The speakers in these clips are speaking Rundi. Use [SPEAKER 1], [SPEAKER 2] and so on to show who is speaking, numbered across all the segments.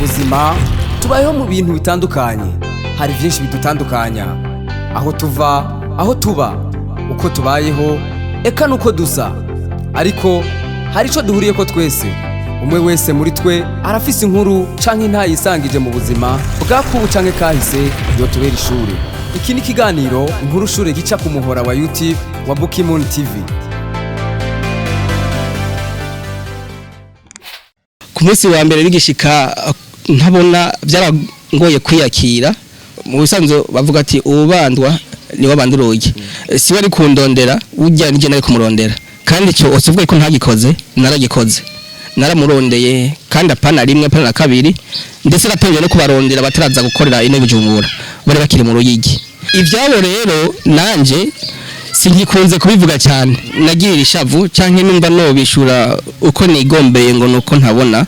[SPEAKER 1] Buzima tubayeho mu bintu bitandukanye. Hari byinshi bidutandukanya: aho tuva, aho tuba, uko tubayeho, eka nuko dusa. Ariko hari ico duhuriye ko twese. Umwe wese muri twe arafise inkuru canke intayisangije mu buzima bwakubu canke kahise yotubera ishure. Iki ni ikiganiro Inkuru Shure, gica ku muhora wa YouTube wa Bukimoon TV.
[SPEAKER 2] Ku munsi wa mbere bigishika ntabona, byarangoye kwiyakira. Mu bisanzwe bavuga ati ubandwa ni wabandi urugi, si wari kundondera ujya nije nari kumurondera. Kandi icyo usivuga ko ntagikoze, naragikoze, naramurondeye, kandi apana rimwe, apana na kabiri. Ndetse natangiye no kubarondera bataraza gukorera ino Bujumbura, bari bakiri mu Ruyigi. Ibyabo rero nanje singikunze kubivuga cyane, nagirira ishavu canke numva nobishura uko nigombeye ngo nuko ntabona.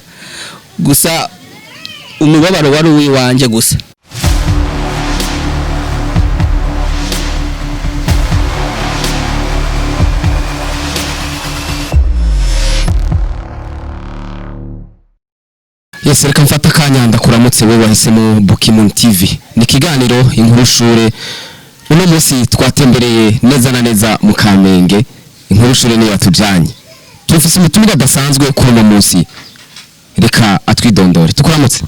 [SPEAKER 2] Gusa umubabaro wari uwiwanje gusa.
[SPEAKER 3] Yes, reka mfata akanya ndakuramutse wewe wahisemo Bukimoon TV. Ni ikiganiro Inkuru Shure. Uno munsi twatembereye neza na neza mu Kamenge. Inkuru Shure niyo yatujanye. Tufise umutumire adasanzwe kuri uno munsi. Reka atwidondore. Tukuramutse.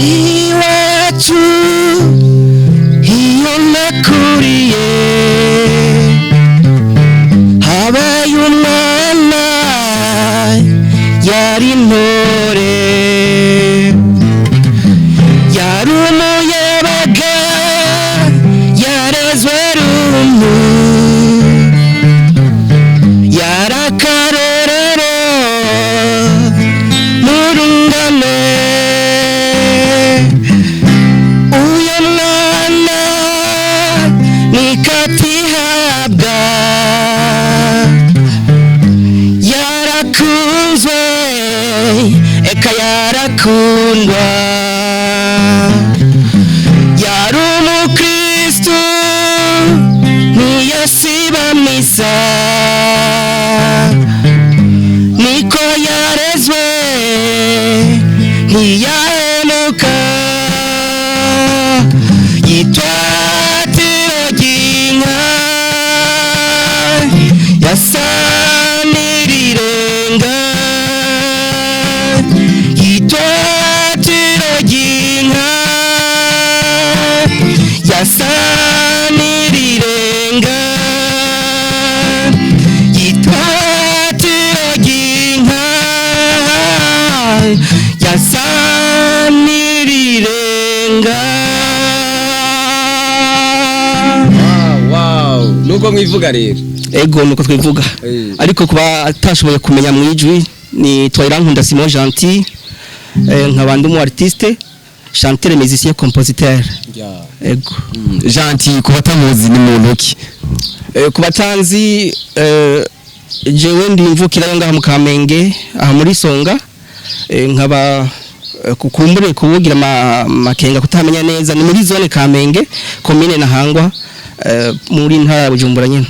[SPEAKER 2] Iwacu iyo nakuriye habaye umwana yari intore, yari umuyabaga, yarezwe runtu, yari akarorero n'urungano. Uyo mwana nikatihabwa, yarakunzwe, eka yarakundwa, yari umukristu, ntiyasiba misa, niko yarezwe, ntiyahemuka, yitwa Tiroginka, yasa n'irirenga, yitwa Tiroginka, yasa n'irirenga, yitwa Tiroginka, yasa n'irirenga.
[SPEAKER 1] Wow, nuko mwivuga rero?
[SPEAKER 2] Ego, nuko twivuga. Ariko kuba atashoboye kumenya mu ijwi, ni Twayirankunda Simon Gentil, nkaba ndi umu artiste, chanteur, musicien, compositeur. Ego.
[SPEAKER 3] Gentil, ku batamuzi, ni muntu ki?
[SPEAKER 2] Ku batanzi, jewe ndi imvukira yo ngaha mu Kamenge, aha muri Songa. Nkaba kukumbure kubugira makenga kutamenya neza, ni muri zone Kamenge, commune Ntahangwa, muri ntara ya Bujumbura nyene.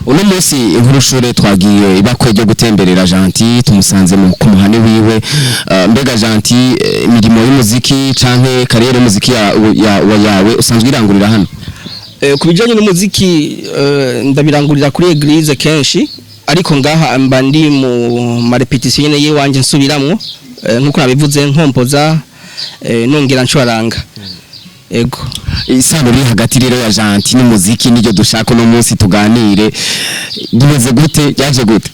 [SPEAKER 3] Uno munsi Inkuru Shure twagiye ibakwe ryo gutemberera Gentil, tumusanze mu kumuhane wiwe. Mbega Gentil, imirimo y'umuziki canke carrière y'umuziki yawe usanzwe irangurira hano?
[SPEAKER 2] Ku bijyanye n'umuziki, ndabirangurira kuri église kenshi, ariko ngaha mba ndi mu ma répétition nyene yiwanje, nsubiramwo, nkuko nabivuze, nkompoza, nongera ncuraranga. Ego.
[SPEAKER 3] Isano riri hagati rero ya Gentil n'umuziki niryo dushaka uno munsi tuganire. Bimeze gute? Byaje gute?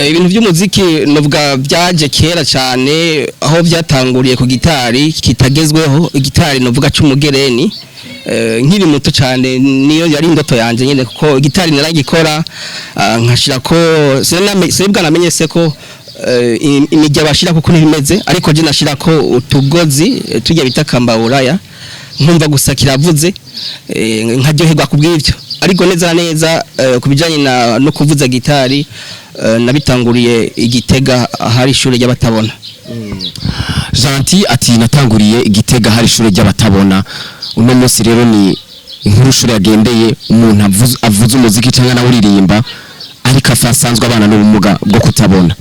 [SPEAKER 2] Ibintu by'umuziki novuga byaje kera cyane, aho byatanguriye ku gitari kitagezweho, igitari novuga c'umugereni. Nkiri muto cyane niyo yari indoto yanje nyene, kuko gitari naragikora, nkashira ko sinabwa namenye se ko imirya bashira kuko ntibimeze, ariko je nashira ko utugozi, tujya bita kambaburaya, nkumva gusa kiravuze, nkaryoherwa kubw'ivyo. Ariko neza na neza, ku bijanye no kuvuza gitari, nabitanguriye Igitega ahari ishuri ry'abatabona.
[SPEAKER 3] Gentil ati natanguriye Igitega hari ishure ry'abatabona. Uno munsi rero ni inkuru shure yagendeye umuntu avuze umuziki cyangwa nawe uririmba, ariko asanzwe abana n'ubumuga bwo kutabona.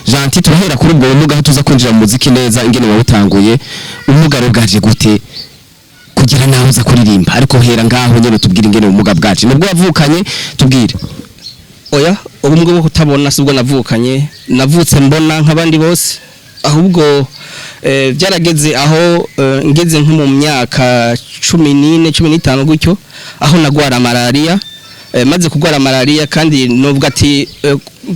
[SPEAKER 3] Gentil, turahera kuri ubwo bumuga aho tuza kwinjira mu muziki neza, ingene wawutanguye. Ubumuga rero bwaje gute kugira naho uza kuririmba? Ariko hera ngaho nyene tubwire ingene ubumuga bwaje, nubwo wavukanye, tubwire.
[SPEAKER 2] Oya, ubumuga bwo kutabona sibwo navukanye. Navutse mbona nk'abandi bose, ahubwo byarageze aho ngeze nko mu myaka 14, 15 gutyo, aho nagwara malaria. Maze kugwara malaria, kandi nubwo ati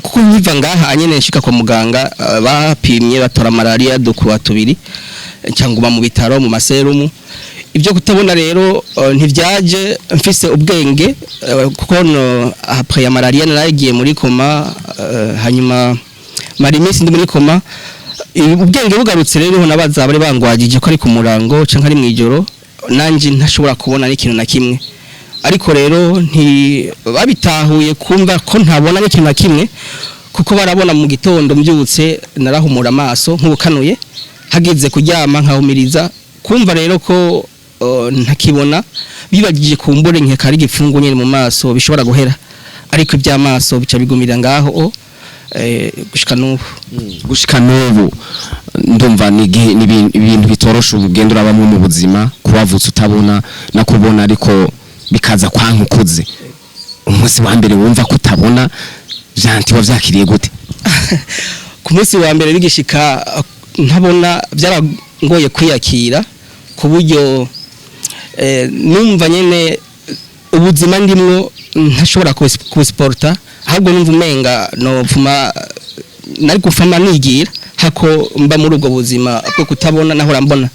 [SPEAKER 2] kuko nkiva ngaha nyene nshika kwa muganga, bapimye batora malaria dukuba tubiri, cyangwa mu bitaro mu maserumu. Ibyo kutabona rero ntivyaje mfise ubwenge, kuko no après ya malaria naragiye muri coma, hanyuma mara iminsi ndi muri coma. Ubwenge bugarutse rero nabaza bari bangwagije ko ari ku murango canke ari mwijoro, nanje ntashobora kubona n'ikintu na kimwe. Ariko rero nti babitahuye kumva ko ntabona n'ikintu na kimwe, kuko barabona mu gitondo mbyutse narahumura amaso nk'ubukanuye, hageze kuryama nkahumiriza. Kumva rero ko ntakibona, bibagije kumbure nkeka ari igipfungu nyene mu maso bishobora guhera, ariko iby'amaso bica bigumira ngaho gushika n'ubu.
[SPEAKER 3] Gushika n'ubu, ndumva ni igihe- ni ibintu bitorosha ubugendo urabamwe mu buzima, kuba wavutse utabona no kubona, ariko bikaza kwanka ukuze. Umunsi wa mbere wumva ko utabona, Gentil, wavyakiriye gute?
[SPEAKER 2] Ku munsi wa mbere bigishika ntabona, byarangoye kwiyakira, ku buryo numva nyene ubuzima ndimwo ntashobora kubusiporta, ahubwo numva umenga nopfuma nari gufama nigira hako mba muri ubwo buzima bwo kutabona nahora mbona.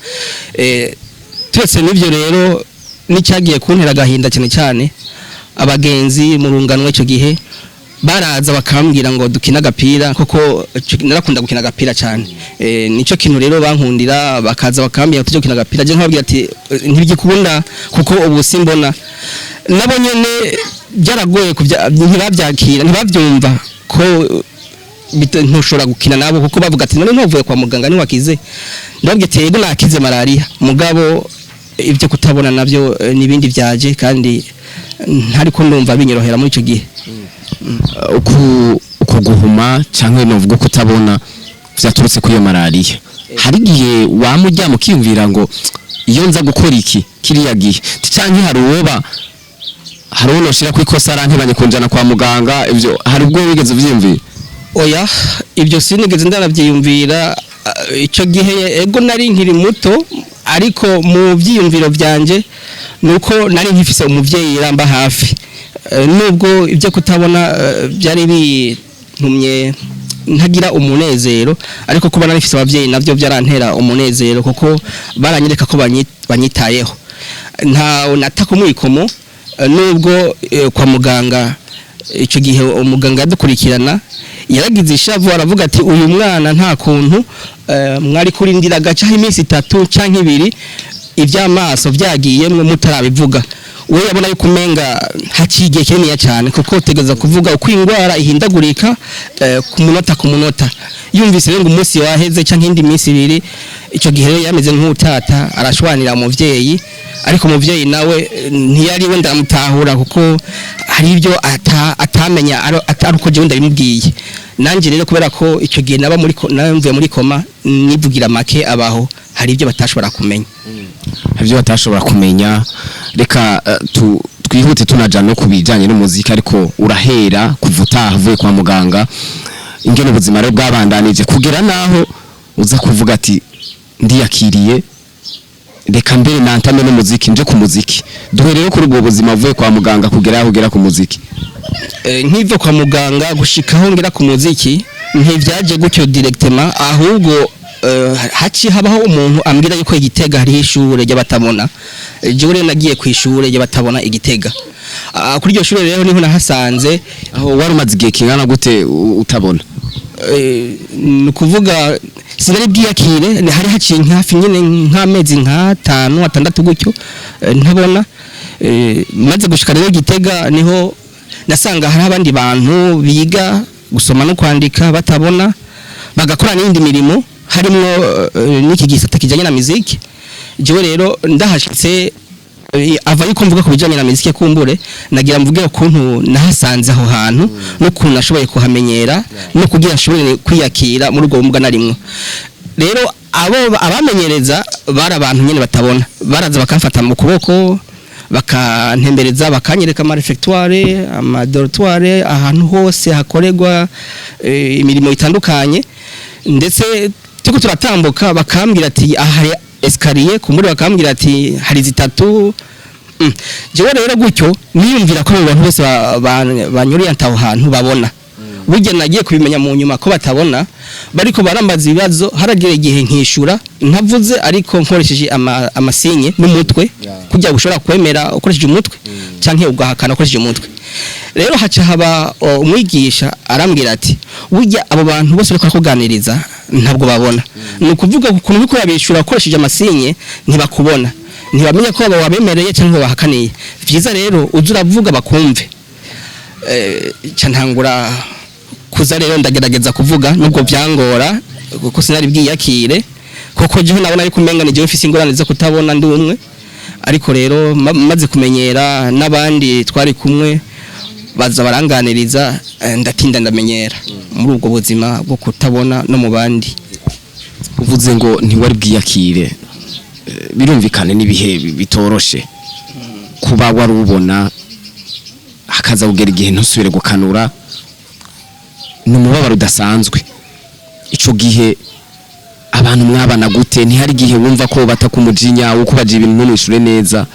[SPEAKER 2] Twese n'ivyo rero n'icyagiye kuntera agahinda cyane cyane, abagenzi mu runganwe icyo gihe baraza bakambwira ngo dukina agapira, kuko narakunda gukina agapira cyane. Nico kintu rero bankundira, bakaza bakambwira tujye gukina agapira, je nkababwira ati "Ntibigikunda kuko ubu simbona." Nabo nyene byaragoye ntibabyakira, ntibabyumva ko ntushobora gukina nabo, kuko bavuga ati none ntuvuye kwa muganga, ntiwakize? Ndababwira ati yego, nakize malaria, mugabo ibyo kutabona nabyo n'ibindi byaje, kandi ntariko ndumva binyorohera muri ico gihe.
[SPEAKER 3] Uku guhuma cyangwa novuga kutabona vyaturutse kuri iyo malaria, hari igihe wamujya mukiyumvira ngo iyo nza gukora iki kiriya gihe, canke hari uwoba, hari uwo noshira ku ikosa arantebanye kunjana kwa muganga? Ivyo hari ubwo wigeze uvyiyumvira?
[SPEAKER 2] Oya, ibyo sinigeze ndanabyiyumvira. Ico gihe ego nari nkiri muto, ariko mu byiyumviro byanje nuko nari nkifise umuvyeyi yaramba hafi. Nubwo ibyo kutabona byari bintumye ntagira umunezero, ariko kuba nari mfise abavyeyi navyo byarantera umunezero, kuko baranyereka ko banyitayeho, nta nataka umwikomo. Nubwo kwa muganga icyo gihe umuganga yadukurikirana yaragize ishavu, aravuga ati uyu mwana nta kuntu mwari kurindira agacaho iminsi 3 canke 2, iby'amaso byagiyemwe mutarabivuga. We yabona yuko umenga haciye igihe kininiya cyane, kuko utegereza kuvuga uko indwara ihindagurika ku munota ku munota. Yumvise rero ngo umunsi waheze canke indi minsi 2, icyo gihe rero yameze nk'utata, arashwanira umuvyeyi. Ariko umuvyeyi nawe ntiyari we ndamutahura, kuko hari ibyo atamenya atari uko jewe ndabimubwiye. Nanjye rero kubera ko icyo gihe naba muri mvuye muri coma, nivugira make, abaho hari ibyo batashobora kumenya.
[SPEAKER 3] Ibyo batashobora kumenya. Reka twihute tunaja no kubijanye n'umuziki, ariko urahera kuva utaha uvuye kwa muganga, ingene ubuzima rero bwabandanije kugera naho uza kuvuga ati ndiyakiriye, reka mbere nantame n'umuziki, nje ku muziki. Duhe rero kuri ubwo buzima uvuye kwa muganga kugera aho ugera ku muziki.
[SPEAKER 2] Nkiva kwa muganga gushikaho ngera ku muziki ntivyaje gutyo directement, ahubwo haci habaho umuntu ambwira yuko igitega hariho ishure ry'abatabona. Jewe rero nagiye ku ishure ry'abatabona igitega. Kuri iryo shure rero niho nahasanze.
[SPEAKER 3] Aho wari umaze igihe kingana gute utabona?
[SPEAKER 2] Ni ukuvuga sinari bwiyakire, hari haciye hafi nyine nk'amezi nk'atanu, 6 gutyo ntabona. Maze gushika rero Gitega niho nasanga hari abandi bantu biga gusoma no kwandika batabona, bagakora n'indi mirimo harimwo n'iki gisata kijanye na muziki. Jewe rero ndahashitse. Ava yuko mvuga ku bijanye na muziki, kumbure nagira mvuge ukuntu nahasanze aho hantu n'ukuntu nashoboye kuhamenyera no kugira nshobore kwiyakira muri ubwo bumuga narimwo. Rero abo abamenyereza bari abantu nyene batabona, baraza bakamfata mu kuboko, bakantembereza, bakanyereka ama réfectoire, ama dortoir, ahantu hose hakorerwa imirimo itandukanye. Ndetse turiko turatambuka bakambwira ati aha hari escalier, kumbure bakambwira ati hari zitatu. Jewe rero gutyo niyumvira ko abo bantu bose banyuriyanta aho hantu babona. Burya nagiye kubimenya mu nyuma ko batabona. Bariko barambaza ibibazo, haragera igihe nkishura ntavuze, ariko nkoresheje ama signe n'umutwe, kugira ushobora kwemera ukoresheje umutwe canke ugahakana ukoresheje umutwe. Rero haca haba umwigisha arambwira ati burya abo bantu bose bariko barakuganiriza ntabwo babona. Ni ukuvuga ukuntu uriko urabishura ukoresheje ama signe, ntibakubona, ntibamenya ko wabemereye cyangwa bahakaniye. Vyiza rero uza uravuga bakumve. Ca ntangura kuza rero ndagerageza kuvuga, nubwo byangora kuko sinari bwiyakire, kuko jewe nabona ariko umenga ni jewe mfise ingorane zo kutabona ndi umwe. Ariko rero maze kumenyera n'abandi twari kumwe baza baranganiriza, ndatinda ndamenyera muri ubwo buzima bwo kutabona no mu bandi.
[SPEAKER 3] Uvuze ngo ntiwari bwiyakire, birumvikane n'ibihe bitoroshe kuba wari ubona, hakaza kugera igihe ntusubire gukanura, ni umubabaro udasanzwe. Ico gihe abantu mwabana gute? Ntihari igihe wumva ko bataka umujinya wo kubaja ibintu ntumwishure neza?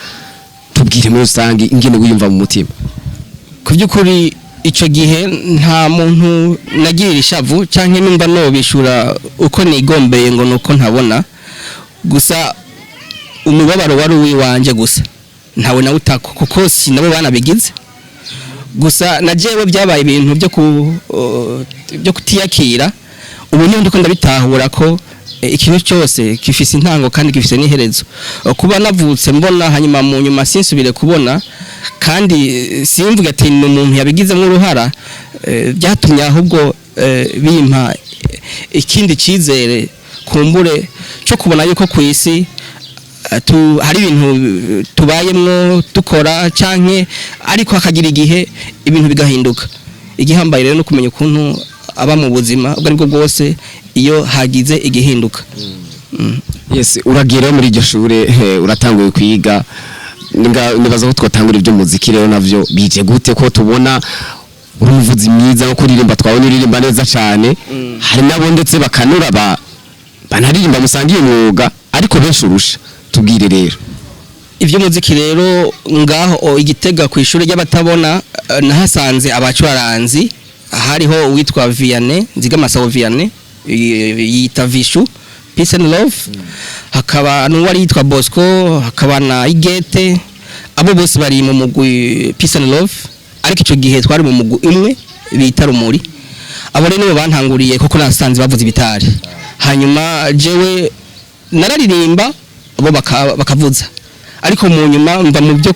[SPEAKER 3] Tubwire muri rusange ingene wiyumva mu mutima.
[SPEAKER 2] Ku by'ukuri icyo gihe nta muntu nagirira ishavu cyangwa numva nobishura uko nigombeye ngo nuko ntabona. Gusa umubabaro wari uwiwanje gusa, ntawe nawe utako, kuko si nabo banabigize. Gusa na jewe byabaye ibintu byo kutiyakira. Ubu niho ndiko ndabitahura ko ikintu cyose gifise intango kandi gifise n'iherezo. Kuba navutse mbona, hanyuma mu nyuma sinsubire kubona, kandi simvuge ati ni umuntu yabigizemo uruhara, byatumye ahubwo bimpa ikindi cyizere kumbure cyo kubona yuko ku isi hari ibintu tubayemwo dukora canke, ariko hakagira igihe ibintu bigahinduka. Igihambaye rero no kumenya ukuntu aba mu buzima ubwo aribwo bwose iyo hagize igihinduka.
[SPEAKER 3] Yes, uragiye rero muri iryo shure, uratanguye kwiga. Nibaza ko twatangura iby'umuziki rero, navyo bije gute, ko tubona uri umuvuzi mwiza wo kuririmba, twabona uririmba neza cyane? Hari nabo ndetse bakanura banaririmba musangiye umwuga, ariko benshi urusha. Tubwire rero.
[SPEAKER 2] Iby'umuziki rero, ngaho igitega ku ishuri ry'abatabona, nahasanze abacuraranzi. Hariho uwitwa Vianney Nzigamasabo Vianney, yita Vishu Peace and Love, hakaba n'uwari yitwa Bosco, hakaba na Igete. Abo bose bari mu mugwi Peace and Love, ariko ico gihe twari mu mugwi umwe bita Rumuri. Abo rero nibo bantanguriye, kuko nasanze bavuze ibitari, hanyuma jewe nararirimba, bo bakavuza. Ariko mu nyuma mva mu byo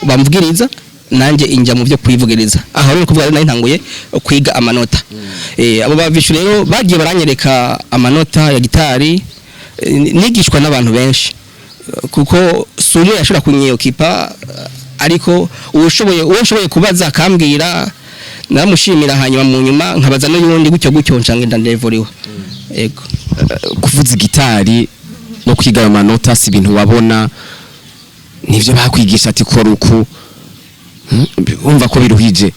[SPEAKER 2] bamvugiriza, nanjye injya mu byo kwivugiriza. Aho rero kuvuga nari ntanguye kwiga amanota. Abo bavishu rero bagiye baranyereka amanota ya gitari. Nigishwa n'abantu benshi, kuko si umwe yashobora kunyeokipa, ariko uwo ushoboye kubaza akambwira naramushimira, hanyuma mu nyuma nkabaza n'uyundi, gutyo gutyo ncanga ndevuriwe. Yego.
[SPEAKER 3] Kuvuza gitari no kwiga ayo manota si ibintu wabona, nivyo bakwigisha ati kora uku? Wumva ko biruhije?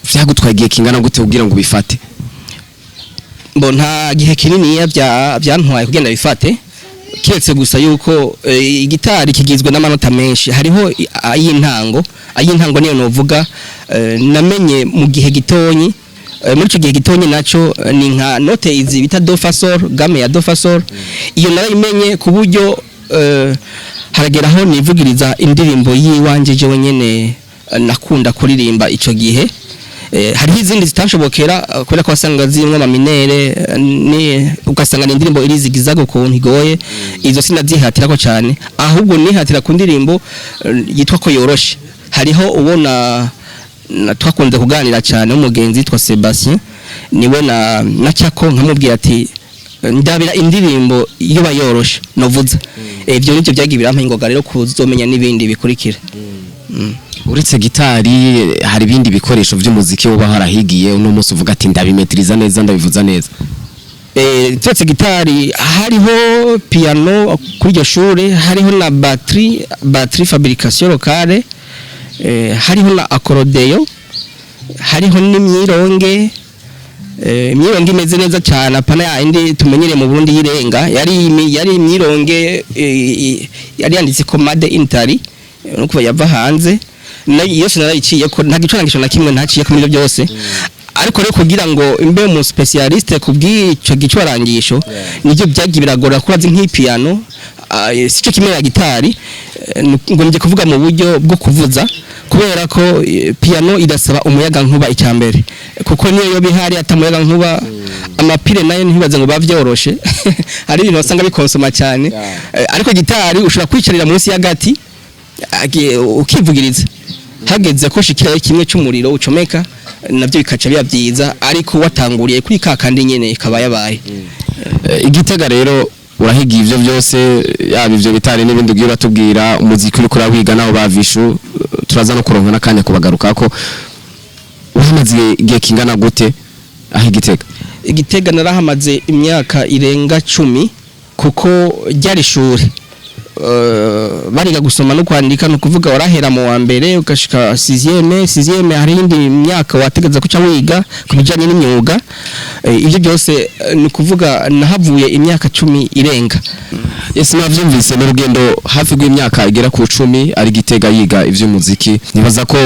[SPEAKER 3] Vyagutwaye igihe kingana gute kugira ngo ubifate?
[SPEAKER 2] Mbo nta gihe kininiya byantwaye kugenda bifate, kiretse gusa yuko igitari kigizwe n'amanota menshi. Hariho ay'intango. Ay'intango niyo novuga namenye mu gihe gitonyi. Muri ico gihe gitonyi naco ni nka note izi bita do fa sol, gamme ya do fa sol. Iyo narayimenye ku buryo haragera aho nivugiriza indirimbo yiwanje jewe nyene nakunda kuririmba ico gihe. Hariho izindi zitanshobokera, kubera ko wasanga zirimwo ama mineur, ni ugasanga ni indirimbo irizigizaga ukuntu igoye. Izo sinazihatirako cyane, ahubwo nihatira ku ndirimbo yitwa ko yoroshe. Hariho ubona na twakunze kuganira cyane w'umugenzi yitwa Sebastien, niwe na nacako nkamubwira ati Ndabira indirimbo iyo bayoroshe novuza. Ivyo nivyo byagiye birampa ingoga rero kuzomenya n'ibindi bikurikira.
[SPEAKER 3] Uretse gitari, hari ibindi bikoresho by'umuziki uba warahigiye uno munsi uvuga ati ndabimetiriza neza, ndabivuza neza?
[SPEAKER 2] Turetse gitari, hariho piano kuri iryo shure, hariho na batterie, batterie fabrication locale, hariho na accordéon, hariho n'imyironge, imyironge imeze neza cyane, apana yindi tumenyereye mu Burundi yirenga, yari imyironge yari yanditse ko made in Italy, no kuva yava hanze nayo yose narayiciye ko nta gicurangisho na kimwe ntaciye ko muri ibyo byose. Ariko rero kugira ngo mbe mu spécialiste kubw'ico gicurangisho nibyo byagiye biragora, kuko azi nk'ipiano sico kimwe na gitari, ngo nje kuvuga mu buryo bwo kuvuza, kubera ko piano idasaba umuyaga nkuba icyambere, kuko niyo yo bihari atamuyaga nkuba, amapire nayo ntibaze ngo bavyoroshe, hari ibintu basanga bikonsoma cyane. Ariko gitari ushobora kwicarira munsi y'agati ukivugiriza, hageze ko shikirayo kimwe cy'umuriro ucomeka, nabyo bikaca biba byiza, ariko watanguriye kuri ka kandi nyene ikaba yabaye.
[SPEAKER 3] Igitega rero urahiga ivyo byose, yaba ivyo bitari n'ibindi ugiye uratubwira, umuziki uriko urawiga naho bavishu, turaza no kuronka n'akanya kubagarukako. Uhamaze igihe kingana gute aho Igitega?
[SPEAKER 2] Igitega narahamaze imyaka irenga 10, kuko ryari ishuri bariga gusoma no kwandika, no kuvuga warahera mu wa mbere ugashika sixième. Sixième hari indi myaka wategeza kuca wiga ku bijanye n'imyuga. Ibyo byose, ni kuvuga nahavuye imyaka 10 irenga.
[SPEAKER 3] Yes, navyumvise, n'urugendo hafi rw'imyaka igera ku 10 ari Gitega yiga ivy'umuziki. Nibaza ko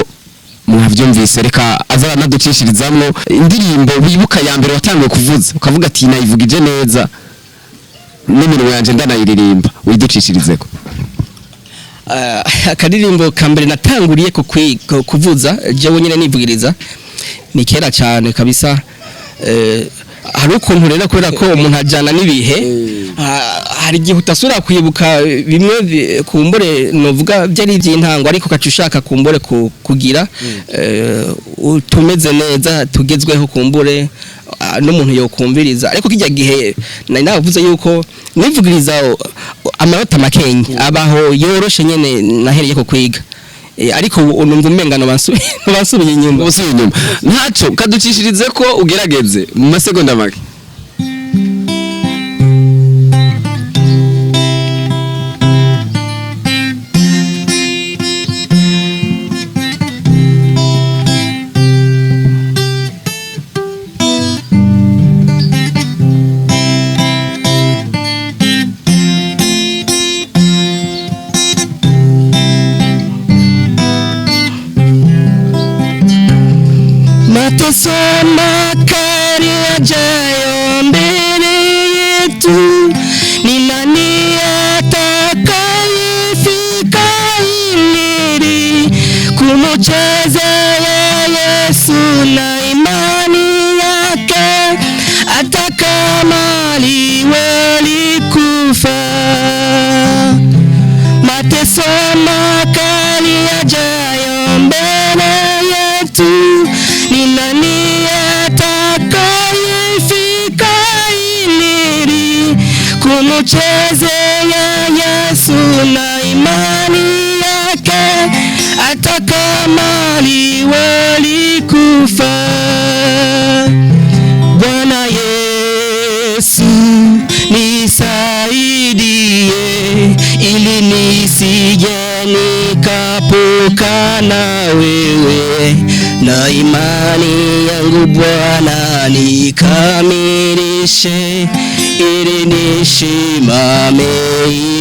[SPEAKER 3] mwavyumvise. Reka aza anaducishirizamwo indirimbo wibuka ya mbere watanguye kuvuza ukavuga ati nayivugije neza n'iminwe yanje ndanayiririmba, widucishirizeko.
[SPEAKER 2] Akaririmbo ka mbere natanguriye kuvuza jewe nyine nivugiriza ni kera cyane kabisa. Hari ukuntu rero, kubera ko umuntu ajyana n'ibihe, hari igihe utasubira kwibuka bimwe kumbure novuga byari iby'intango, ariko ugaca ushaka kumbure kugira tumeze neza tugezweho, kumbure n'umuntu yokumviriza. Ariko kijya gihe nari navuze yuko nivugiriza amanota makenya abaho yoroshe nyene nahereye ko kwiga. Ariko ubu numva umengano bansubiye inyuma.
[SPEAKER 3] Usubiye inyuma ntaco, kaducishirize ko ugerageze mu masegonda make.
[SPEAKER 2] Mateso makali yajayo mbele yetu, ni nani atakayefika ili kumchezea Yesu na imani yake, hata kama liwe likufa? Mateso makali yajayo mbele yetu, ni nani atakayefika ili kumchezea Yesu na imani yake, hata kama liwe likufa? Bwana Yesu nisaidie, ili nisije nikapuka na wewe, na imani yangu Bwana nikamilishe, ili nishimame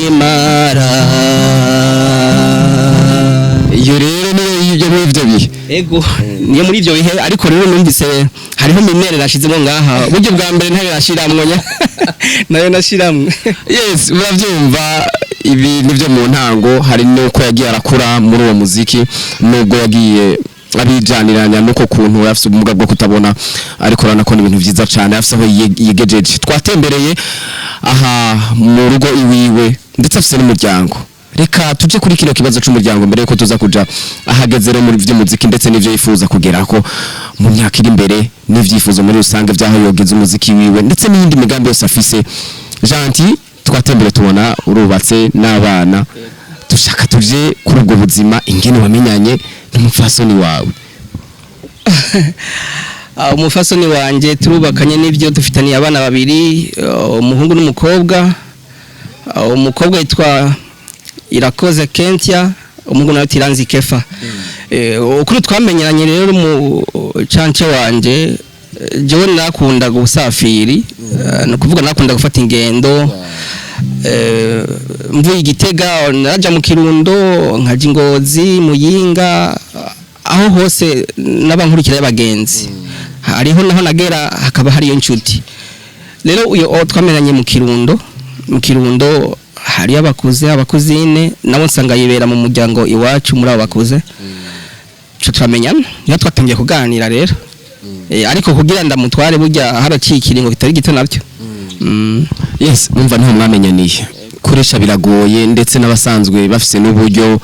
[SPEAKER 2] imara.
[SPEAKER 3] Iyo rero niyo y'ibyo muri ivyo bihe?
[SPEAKER 2] Ego, niyo muri ivyo bihe. Ariko rero numvise hariho minere nashizemo ngaha, uburyo bwa mbere ntayo nashiramwo nayo nashiramwe.
[SPEAKER 3] Yes, uravyumva, ibi nivyo mu ntango. Hari nuko yagiye arakura muri uwo muziki, nubwo yagiye abijaniranya nuko kuntu afise ubumuga bwo kutabona, ariko urabona ko ni ibintu vyiza cane afise aho yigejeje. Twatembereye aha mu rugo iwiwe, ndetse afise n'umuryango. Reka tuje kuri kino kibazo c'umuryango mbere yuko tuza kuja ahageze rero muri vy'umuziki ndetse n'ivyo yifuza kugerako mu myaka iri imbere, n'ivyifuzo muri rusange vyaho yogeza umuziki wiwe, ndetse n'iyindi migambi yose afise. Gentil, twatembere tubona urubatse n'abana. Dushaka tuje kuri ubwo buzima, ingene wamenyanye n'umupfasoni wawe.
[SPEAKER 2] Umufasoni wanje turubakanye n'ibyo, dufitaniye abana babiri, umuhungu n'umukobwa. Umukobwa yitwa Irakoze Kentia, umuhungu nawe Tiranzi Kefa. Ukuri twamenyanye rero mu cance wanje, jewe nakunda gusafiri, ni ukuvuga nakunda gufata ingendo. Mvuye Igitega naraja mu Kirundo, nkaja Ingozi, Muyinga, aho hose n'abankurikira y'abagenzi. Hariho naho nagera hakaba hariyo inshuti. Rero uyo twamenyanye mu Kirundo hariyo abakuze, abakuzine nabo nsanga yibera mu muryango iwacu muri abo bakuze. Ico turamenyana, niho twatangiye kuganira rero. Ariko kugira ndamutware burya haraciye ikiringo kitari gito nabyo.
[SPEAKER 3] Yes, umva, niho mwamenyaniye. Kuresha biragoye, ndetse n'abasanzwe bafise n'uburyo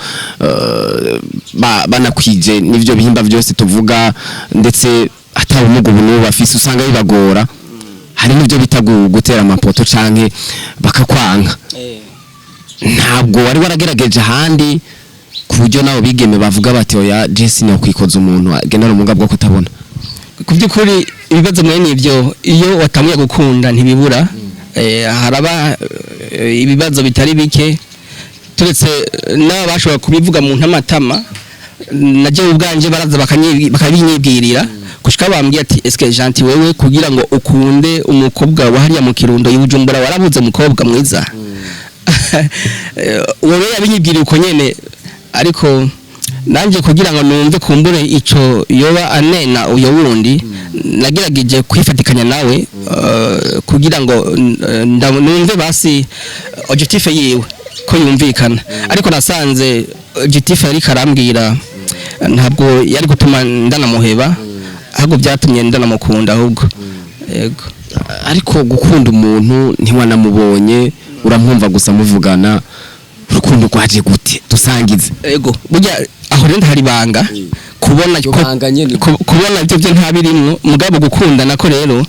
[SPEAKER 3] banakwije n'ivyo bihimba byose tuvuga, ndetse atabumuga ubu n'ubu bafise, usanga bibagora. Hari n'ibyo bita gutera amapoto canke bakakwanga. Ntabwo wari waragerageje ahandi ku buryo nabo bigeme bavuga bati: "Oya, Jesse ni kwikoza umuntu agendana ubumuga bwo kutabona"?
[SPEAKER 2] Ku by'ukuri ibibazo mwene ibyo, iyo watanguye gukunda ntibibura. Haraba ibibazo bitari bike, turetse n'aba bashobora kubivuga mu ntamatama, na jewe ubwanje baraza bakabinyibwirira gushika bambwiye ati: "Eske Gentil, wewe kugira ngo ukunde umukobwa wa hariya mu Kirundo i Bujumbura, warabuze umukobwa mwiza?" Wewe yabinyibwiriye uko nyene, ariko nanjye kugira ngo numve kumbure ico yoba anena uyo wundi, nagerageje kwifatikanya nawe kugira ngo numve basi objectif yiwe ko yumvikana. Ariko nasanze objectif yari karambwira ntabwo yari gutuma ndanamuheba, ahubwo byatumye ndanamukunda ahubwo. Yego.
[SPEAKER 3] Ariko gukunda umuntu ntiwanamubonye, uramwumva gusa muvugana, urukundo rwaje gute? Dusangize.
[SPEAKER 2] Ego, burya aho rero hari ibanga kubona
[SPEAKER 1] Iryo banga nyene.
[SPEAKER 2] Kubona ibyo byo ntabirimwo, mugabo gukunda nako rero,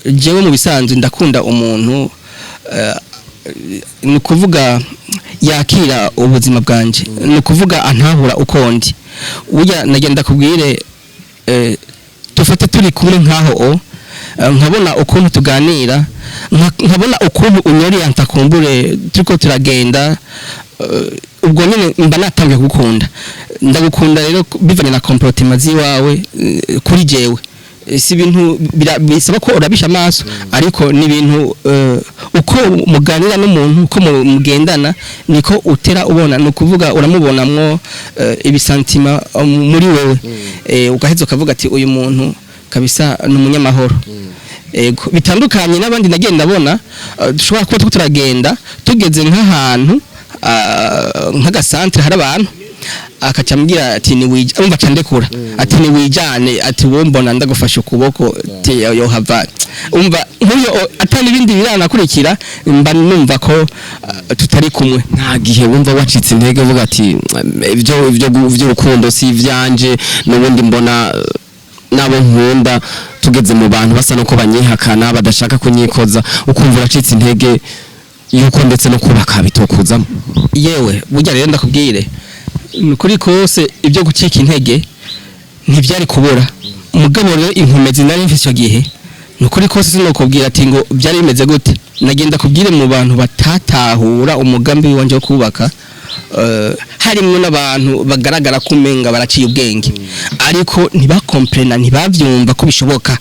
[SPEAKER 2] jewe mu bisanzwe ndakunda umuntu, ni ukuvuga yakira ubuzima bwanje, ni ukuvuga antahura uko ndi. Burya nagenda kubwire, dufate turi kumwe nkaho o nkabona ukuntu tuganira, nkabona ukuntu unyorienta, kumbure turiko turagenda, ubwo nyine mba natangiye kugukunda. Ndagukunda rero bivanye na comportement ziwawe kuri jewe. Si ibintu bisaba ko urabisha amaso, ariko ni ibintu uko muganira n'umuntu, uko mugendana, niko utera ubona, ni ukuvuga uramubonamwo ibisantima muri wewe, ugaheza ukavuga ati: "Uyu muntu kabisa ni umunyamahoro." Ego, bitandukanye n'abandi nagiye ndabona, dushobora kuba turiko turagenda, tugeze nk'ahantu nk'agasantere hari abantu, akaca ambwira ati: "Ni wija", umva, aca ndekura ati: "Ni wijane", ati: "Wowe mbona ndagufashe ukuboko", ati yohava umva nk'uyo atari ibindi biranakurikira, mba numva ko tutari kumwe.
[SPEAKER 3] Nta gihe wumva wacitse intege uvuga ati: Ibyo by'urukundo si ivyanje, n'ubundi mbona nabo nkunda tugeze mu bantu basa nuko banyihakana, badashaka kunyikoza", ukumva uracitse intege yuko ndetse no kubaka bitokuzamo?
[SPEAKER 2] Yewe, burya rero ndakubwire, ni ukuri kose ibyo gucika intege ntibyari kubura. Mugabo rero inkomezi nari mfise icyo gihe, ni ukuri kose sinokubwira ati ngo byari bimeze gute. Nagenda kubwire, mu bantu batatahura umugambi wanje wo kubaka, harimwo n'abantu bagaragara ko umenga baraciye ubwenge, ariko ntibakomprena, ntibavyumva ko bishoboka.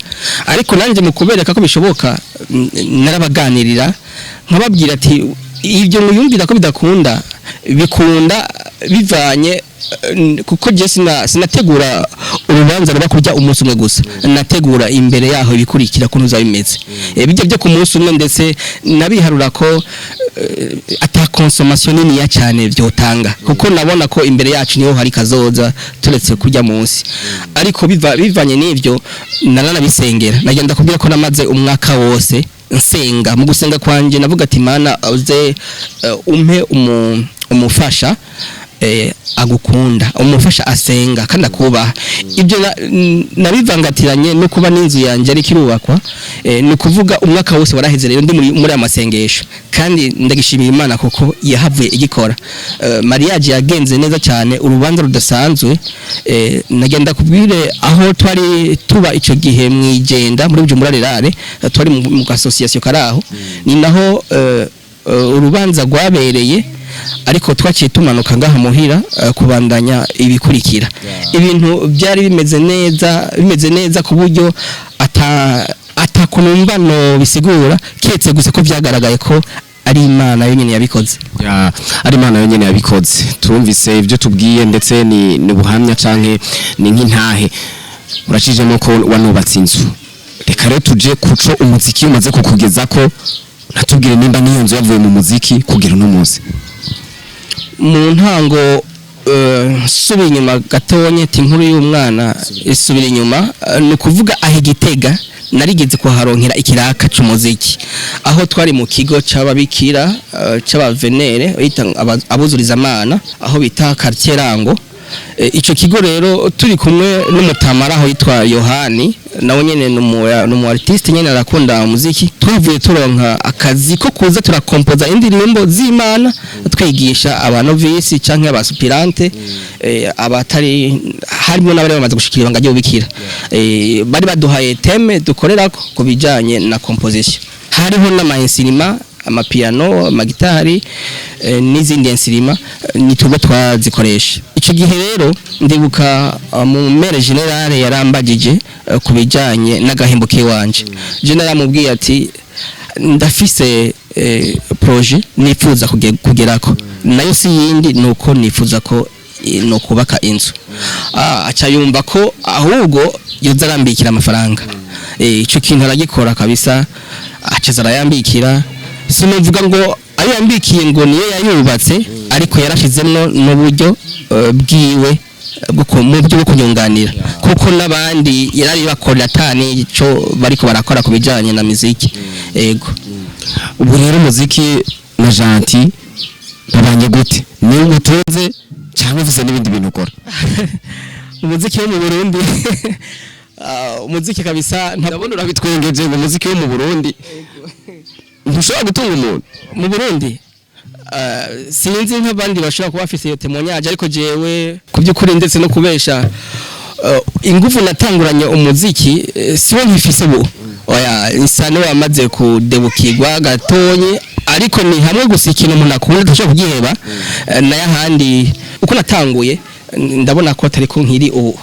[SPEAKER 2] Ariko nanjye mu kubereka ko bishoboka, narabaganirira nkababwira ati: "Ibyo muyumvira ko bidakunda, bikunda bivanye kuko je sinategura urubanza ruba kurya umunsi umwe gusa, nategura imbere yaho ibikurikira kuntu uzaba bimeze." Bijya byo ku munsi umwe, ndetse nabiharura ko ata consommation niniya cyane vyotanga, kuko nabona ko imbere yacu niho hari kazoza turetse kurya munsi. Ariko bivanye n'ivyo naranabisengera. Nagenda kubwira ko namaze umwaka wose nsenga. Mu gusenga kwanje navuga ati: "Mana, uze umpe Umufasha agukunda, umufasha asenga kandi akubaha. Ibyo nabivangatiranye no kuba n'inzu yanjye ariko irubakwa. Ni ukuvuga umwaka wose waraheze rero ndi muri aya masengesho, kandi ndagishimira Imana kuko yahavuye igikora. Mariage yagenze neza cyane, urubanza rudasanzwe. Nagenda kubwire aho twari tuba icyo gihe mwijenda muri Bujumbura Rurale, twari mu association karaho, ni naho urubanza rwabereye, ariko twaciye tumanuka ngaha muhira kubandanya ibikurikira. Ibintu byari bimeze neza, bimeze neza ku buryo atakunumva no bisigura, keretse gusa ko byagaragaye ko ari Imana yonyine yabikoze.
[SPEAKER 3] Ya, ari Imana yonyine yabikoze. Turumvise ibyo tubwiye, ndetse ni buhamya canke ni nk'intahe uracijemo ko wanubatse inzu. Reka rero tuje kuco umuziki umaze kukugeza ko, natubwire nimba n'iyo nzu yavuye mu muziki kugera uno munsi.
[SPEAKER 2] Mu ntango, subira inyuma gatonye, ti inkuru y'umwana isubira inyuma. Ni ukuvuga aho igitega narigeze kuharonkera ikiraka c'umuziki, aho twari mu kigo c'ababikira, c'abavenere bita abuzurizamana, aho bita quartier Rango. Ico kigo rero turi kumwe n'umutamara aho yitwa Yohani, nawe nyene ni umu artiste nyene arakunda umuziki. Twavuye turonka akazi ko kuza turakompoza indirimbo z'Imana, twigisha abanovisi canke abasuppléante, abatari harimo n'abari bamaze gushikira ibanga ry'ububikira. Bari baduhaye thème dukorerako ku bijanye na composition, hariho n'ama instruments, amapiano, amagitari, n'izindi instruments, ni twebwe twazikoresha. Ico gihe rero ndibuka mu mère générale yarambagije ku bijanye n'agahembo kiwanje. Je naramubwiye ati ndafise projet nifuza kugerako, nayo si yindi, nuko nifuza ko no kubaka inzu. Aca yumva ko ahubwo yoza arambikira amafaranga. Ico kintu aragikora kabisa, aca arayambikira. Sinovuga ngo ayo yambikiye ngo niyo yayubatse, ariko yarashizemwo n'uburyo bwiwe mu buryo bwo kunyunganira, kuko n'abandi yarari bakorera atani ico bariko barakora ku bijanye na muziki. Ego.
[SPEAKER 3] Ubu rero umuziki na Gentil babanye gute? Ni umutunze cyangwa ufise n'ibindi bintu ukora?
[SPEAKER 2] Umuziki wo mu Burundi, umuziki kabisa
[SPEAKER 3] Ndabona urabitwengeje ngo umuziki wo mu Burundi ntushobora gutunga umuntu.
[SPEAKER 2] Mu Burundi, sinzi nk'abandi bashobora kuba bafise iyo témoignage, ariko jewe ku by'ukuri, ndetse no kubesha, ingufu natanguranye umuziki siwe nkifise ubu. Oya, isa wamaze kudebukirwa gatonye, ariko ni hamwe gusa ikintu umuntu akunda tudashobora kugiheba. Nayo ahandi uko natanguye ndabona ko atari ko nkiri ubu.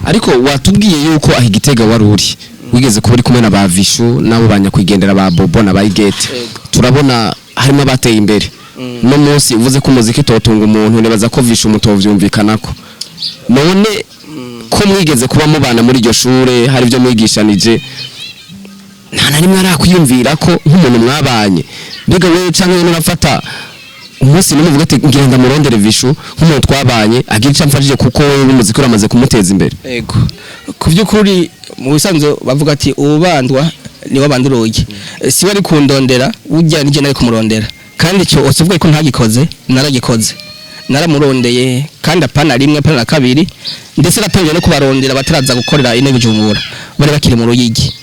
[SPEAKER 3] Ariko watubwiye yuko aho igitega wari uri wigeze kuba uri kumwe na ba Vishu n'abo banyakwigendera ba Bobo na ba Igete, turabona harimo abateye imbere. No munsi uvuze ko umuziki totunga umuntu, nibaza ko Vishu mutovyumvikanako. None ko mwigeze kuba mubana muri iryo shure, hari ibyo mwigishanije, nta na rimwe arakwiyumvira ko nk'umuntu mwabanye, mbega wewe canke wewe urafata umunsi n'umwe uvuga ati ngira ndamurondere Vishu nk'umuntu twabanye agira icyo amfashije, kuko wewe umuziki uramaze kumuteza imbere?
[SPEAKER 2] Ego. Ku by'ukuri, mu bisanzwe bavuga ati ubandwa ni wabanda urugi. Si we ari kundondera, ujya nije nari kumurondera. Kandi icyo usivuga ko ntagikoze, naragikoze. Naramurondeye kandi apana rimwe, apana na kabiri, ndetse natangiye no kubarondera bataraza gukorera ino Bujumbura, bari bakiri mu Ruyigi.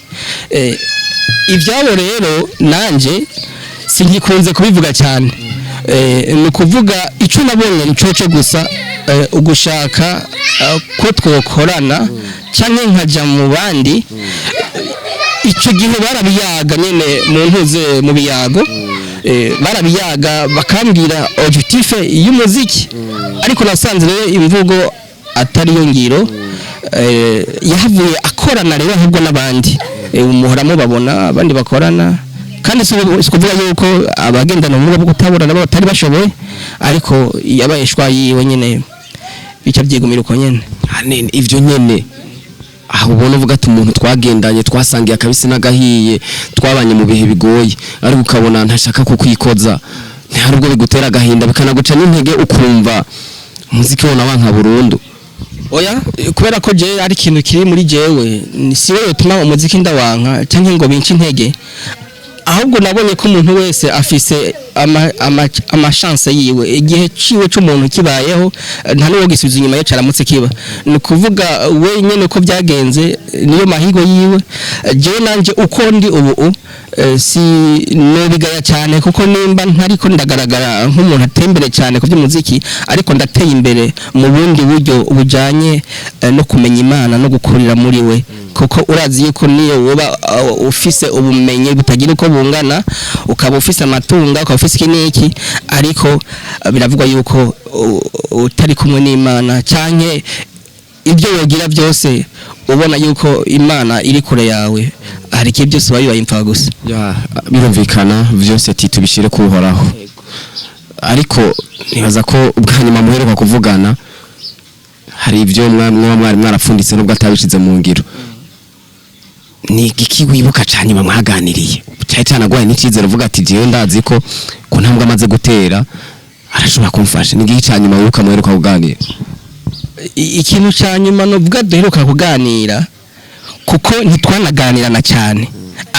[SPEAKER 2] Ibyabo rero nanje singikunze kubivuga cyane. Ni ukuvuga icyo nabonye nicoco gusa, ugushaka ko twokorana cyangwa nkajya mu bandi. Icyo gihe barabiyaga nyene mu ntuze mu biyago, barabiyaga bakambwira objectif y'umuziki, ariko nasanze rero imvugo atari yo ngiro. Yahavuye akorana rero ahubwo n'abandi. Muhora mubabona abandi bakorana, kandi si ukuvuga yuko abagendana ubumuga bwo kutabona nabo batari bashoboye, ariko yabaye shwa yiwe nyene, bica byigumira uko nyene.
[SPEAKER 3] Ivyo nyene aho ubona uvuga ati umuntu twagendanye, twasangiye akabisi n'agahiye, twabanye mu bihe bigoye, ariko ukabona ntashaka kukwikoza, ntihari ubwo bigutera agahinda bikanaguca n'intege, ukumva umuziki wona wanka burundu?
[SPEAKER 2] Oya, kubera ko je ari ikintu kiri muri jewe, ni siwe yotuma umuziki ndawanka canke ngo bince intege. Ahubwo nabonye ko umuntu wese afise ama chance yiwe. Igihe ciwe c'umuntu kibayeho, nta n'uwo gisubiza inyuma iyo caramutse kiba. Ni ukuvuga we nyene ko byagenze, niyo mahigo yiwe. Jewe nanje uko ndi ubu, si nobigaya cyane, kuko nimba ntariko ndagaragara nk'umuntu atembere cyane ku by'umuziki, ariko ndateye imbere mu bundi buryo bujanye no kumenya Imana no gukurira muri we, kuko urazi yuko niyo woba ufise ubumenyi butagira uko bungana, ukaba ufise amatunga, ukaba ufise iki n'iki, ariko biravugwa yuko utari kumwe n'Imana canke ibyo wogira byose ubona yuko Imana iri kure yawe, hari igihe byose biba bibaye imfa gusa.
[SPEAKER 3] Ya, birumvikana vyose ati tubishire kuhoraho, ariko nibaza ko ubwa nyuma muheruka kuvugana hari ibyo mwari mwarapfunditse nubwo atabishize mu ngiro. Ni igiki wibuka ca nyuma mwaganiriye cyari canaguhaye n'icyizere, uvuga ati jewe ndazi ko ku ntambwe amaze gutera arashobora kumfasha? Ni igiki ca nyuma wibuka muheruka kuganira?
[SPEAKER 2] Ikintu cya nyuma nubwo duheruka kuganira, kuko ntitwanaganirana cyane,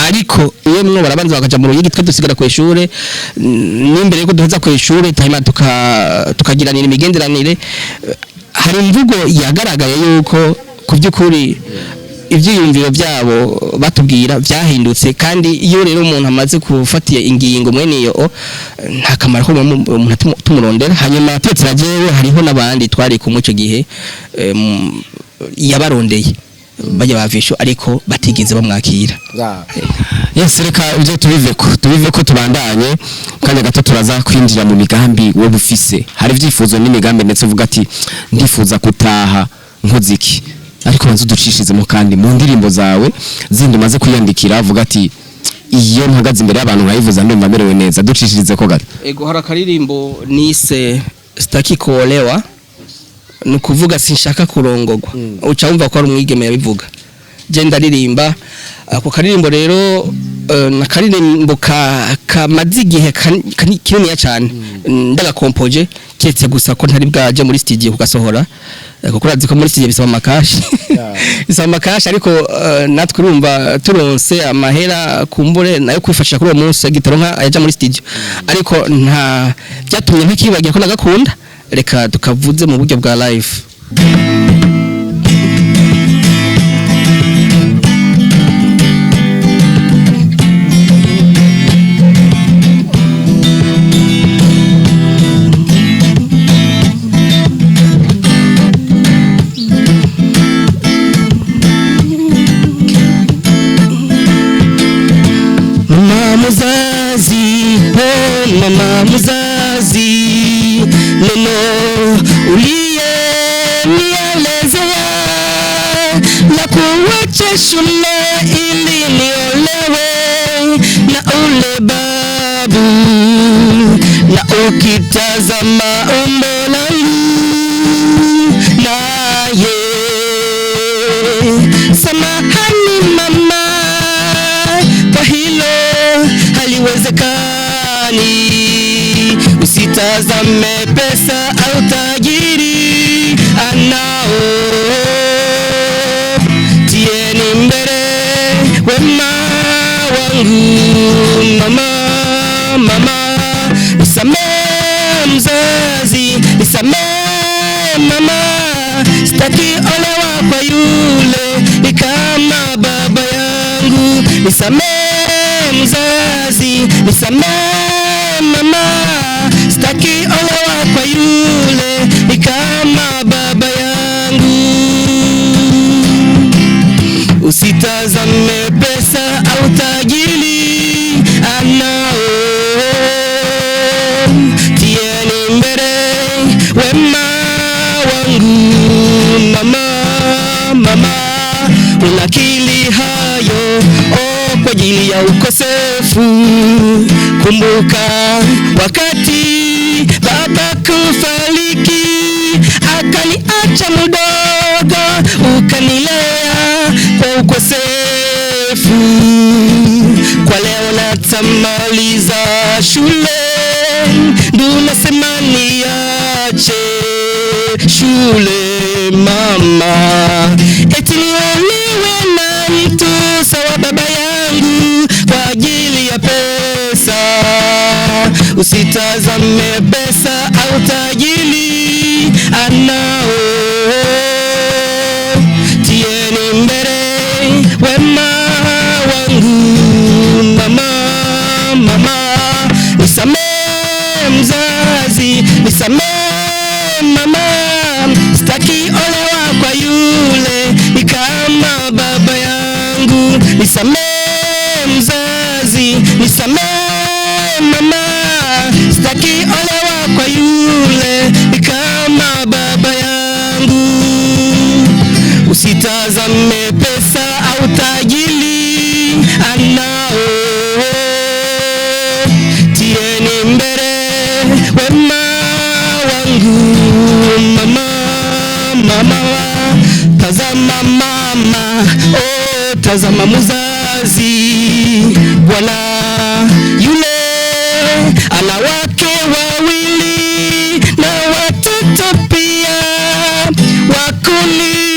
[SPEAKER 2] ariko iyo mwo barabanza bakaja mu Ruyigi, twe dusigara ku ishure, n'imbere yuko duheza ku ishure hanyuma tukagiranira imigenderanire. Hari imvugo yagaragaye yuko ku by'ukuri ibyiyumviro byabo batubwira byahindutse. Kandi iyo rero umuntu amaze gufata ingingo mwene iyo, nta kamaro ko umuntu tumurondera. Hanyuma turetse na jewe, hariho n'abandi twari kumwe ico gihe, yabarondeye bajya bavisho, ariko batigeze bamwakira.
[SPEAKER 3] Yes, reka ibyo tubiveko tubandanye. Kanya gato turaza kwinjira mu migambi wowe ufise. Hari ibyifuzo n'imigambi ndetse uvuga ati ndifuza gutaha nkoze iki, ariko banza uducishizemo kandi mu ndirimbo zawe zindi umaze kwiyandikira, uvuga ati iyo mpagaze imbere y'abantu nkayivuza ndumva merewe neza. Ducishirize ko gato.
[SPEAKER 2] Ego, hari akaririmbo nise "Sitaki kuolewa", ni ukuvuga sinshaka kurongogwa. Uca wumva ko ari umwigeme yabivuga. Je ndaririmba ako karirimbo rero, nakaririmbo kamaze igihe kininiya cyane ndagakompoje, keretse gusa ko ntari bwaje muri studio kugasohora, kuko urazi ko muri studio bisaba amakashi, bisaba amakashi. Ariko natwe urumva turonse amahera kumbure nayo kwifashisha kuri uwo munsi gitaronka ayaja muri studio, ariko nta byatumye ntakibagira ko nagakunda. Reka tukavuze mu buryo bwa live. Mama mzazi, oh mama mzazi, neno uliye nielezea la kuwacha shule ili niolewe na ule babu, na ukitazama umbo langu naye. Samahani mama, kwa hilo haliwezekani. Usitazame pesa au tajiri anao, tieni mbele wema wangu. Mama, mama, nisamee mzazi, nisamee mama, sitaki olewa kwa yule ni kama baba yangu. Nisamee mzazi, nisamee mama, sitaki olewa kwa yule ni kama baba yangu. Usitazame pesa au tajiri anao, tieni mbele wema wangu. Mama, mama, unakili hayo, oh, kwa ajili ya ukosefu. Kumbuka wakati baba kufariki, akaniacha mdogo, ukanilea kwa ukosefu. Kwa leo natamaliza shule, ndunasema niache shule mama, eti niolewe na mtu sawa baba yangu kwa ajili ya pesa. Usitazame pesa au tajiri anao, tieni mbele wema wangu. Mama, mama, nisamee mzazi, nisamee mama, sitaki olewa kwa yule ni kama baba yangu. Nisamee mzazi, nisamee mama, sitaki olewa kwa yule ni kama baba yangu. Usitazame pesa au tajiri anao, tieni mbele wema wangu. Mama, mama, tazama mama, oh, tazama muzazi, bwana yule ana wake wawili na watoto pia wakunizidia.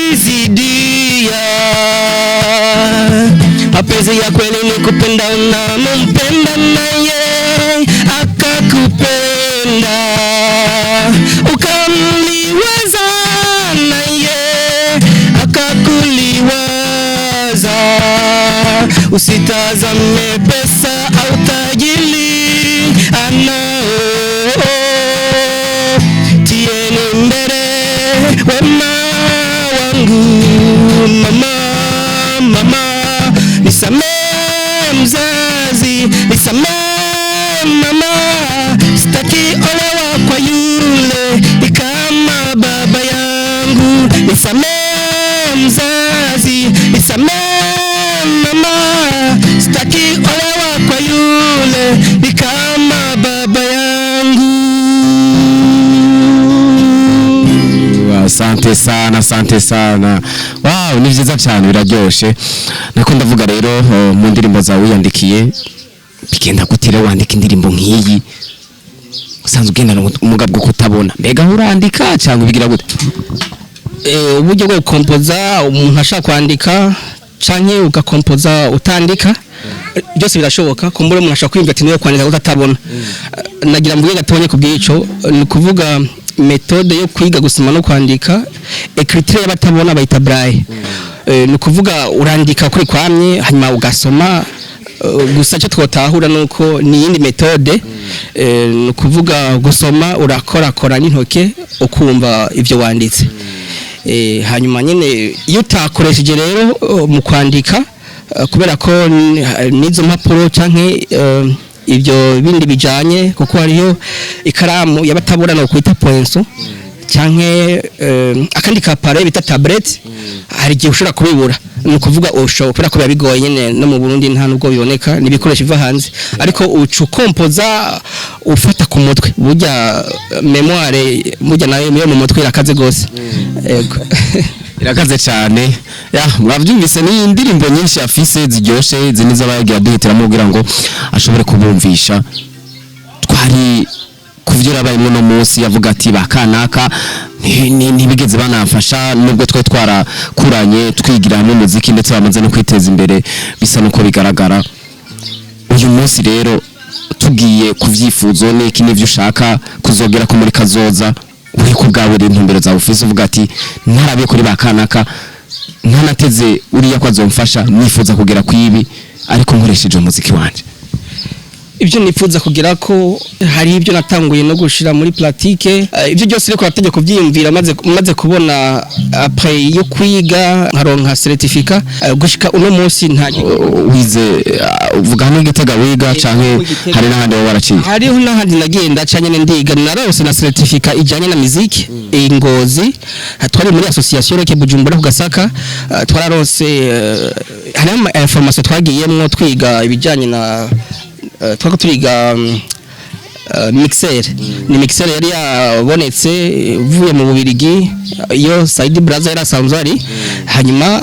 [SPEAKER 2] Mapenzi ya kweli ni kupenda unampenda naye akakupenda, ukamliwaza naye akakuliwaza. Usitazame pesa au tajiri anao, tieni mbele wema wangu. Mama, mama, nisamee mzazi, nisamee mama, sitaki olewa kwa yule ni kama baba yangu. Nisamee mzazi, nisamee mama, sitaki olewa kwa yule ni kama baba yangu.
[SPEAKER 3] Asante sana, asante sana. Wow, ni vyiza cyane, biraryoshe. Nako ndavuga rero, mu ndirimbo zawe wiyandikiye, bigenda gute rero wandika indirimbo nk'iyi usanzwe ugendana ubumuga bwo kutabona? Mbega urandika cyangwa ubigira gute?
[SPEAKER 2] Uburyo bwo gukompoza, umuntu ashaka kwandika canke ugakompoza utandika, byose birashoboka. Kumbura umuntu ashaka kwiyumva ati niyo kwandika utatabona. Nagira mvuge gatonye ku bw'ico, ni kuvuga méthode yo kwiga gusoma no kwandika, écriture y'abatabona bayita braille. Ni kuvuga urandika kuri kwamye, hanyuma ugasoma. Gusa icyo twotahura nuko ni yindi méthode, ni ukuvuga gusoma urakorakora n'intoke ukumva ivyo wanditse. Hanyuma nyine iyo utakoresheje rero mu kwandika, kubera ko n'izo mpapuro canke ibyo bindi bijanye, kuko hariyo ikaramu y'abatabura no kwita poinçon, canke akandi kapare bita tablette, hari igihe ushobora kubibura. Ni ukuvuga ushobora, kubera ko biba bigoye nyene, no mu Burundi nta nubwo biboneka, ni ibikoresho biva hanze, ariko uca ukompoza ufata ku mutwe. Burya mémoire, burya nayo yo mu mutwe irakaze gose. Yego.
[SPEAKER 3] Irakaze cyane. Ya, mwabyumvise, ni indirimbo nyinshi afise ziryoshe, izi nizo aba yagiye aduhitiramo kugira ngo ashobore kubumvisha. Twari kuvyo yabaye no munsi, yavuga ati bakanaka ntibigeze banamfasha nubwo twe twarakuranye twigira hamwe umuziki, ndetse bamaze no kwiteza imbere bisa nuko bigaragara uyu munsi. Rero tugiye ku vyifuzo n'iki n'ivyo ushaka kuzogera ko muri kazoza, uri ku bwawe rero, intumbero zawe ufise, uvuga ati ntarabiye kuri ba kanaka, ntanateze uriya ko azomfasha, nifuza kugera ku ibi ariko nkoresheje umuziki wanje.
[SPEAKER 2] Ibyo nifuza kugira ko hari ibyo natanguye no gushira muri pratique, ibyo byose ariko natangiye kubyiyumvira maze kubona après yo kwiga nkaronka certificat. Gushika uno munsi nta
[SPEAKER 3] Wize, uvuga hano Gitega wiga canke hari n'ahandi wowe waraciye?
[SPEAKER 2] Hariho n'ahandi nagenda ca nyene ndiga, narose na certificat ijanye na musique i Ngozi. Twari muri association Reke Bujumbura ku Gasaka. Twararose hariho ama information twagiyemwo twiga ibijanye na twako turiga mixer. Ni mixer yari yabonetse ivuye mu Bubirigi, iyo Saidi Brazza yari asanzwe ari, hanyuma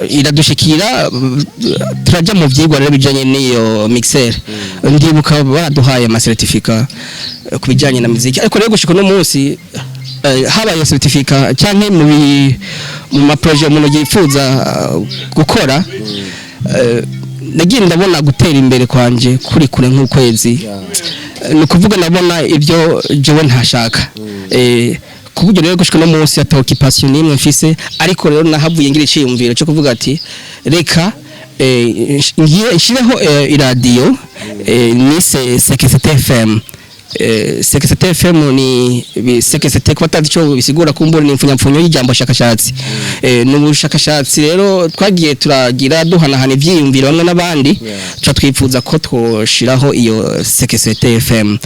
[SPEAKER 2] iradushikira, turaja mu vyigwa rero bijanye n'iyo mixer. Ndibuka baraduhaye ama certificat ku bijanye na muziki, ariko rero gushika uno munsi, habaye certificat canke mu ma projet umuntu yifuza gukora, nagiye ndabona gutera imbere kwanje kuri kure nk'ukwezi. Ni ukuvuga nabona ibyo jewe ntashaka. Ku buryo rero gushika no munsi ata occupation n'imwe mfise, ariko rero nahavuye ngira iciyumviro cyo kuvuga ati reka ngiye nshireho iradiyo nise Sekesete FM. Sekesete FM ni Sekesete, kuba atazi ico bisigura kumbura, ni imfunyapfunyo y'ijambo shakashatsi. Ni ubushakashatsi rero twagiye turagira, duhanahana ivyiyumviro bamwe n'abandi, tuca twifuza ko twoshiraho iyo Sekesete FM.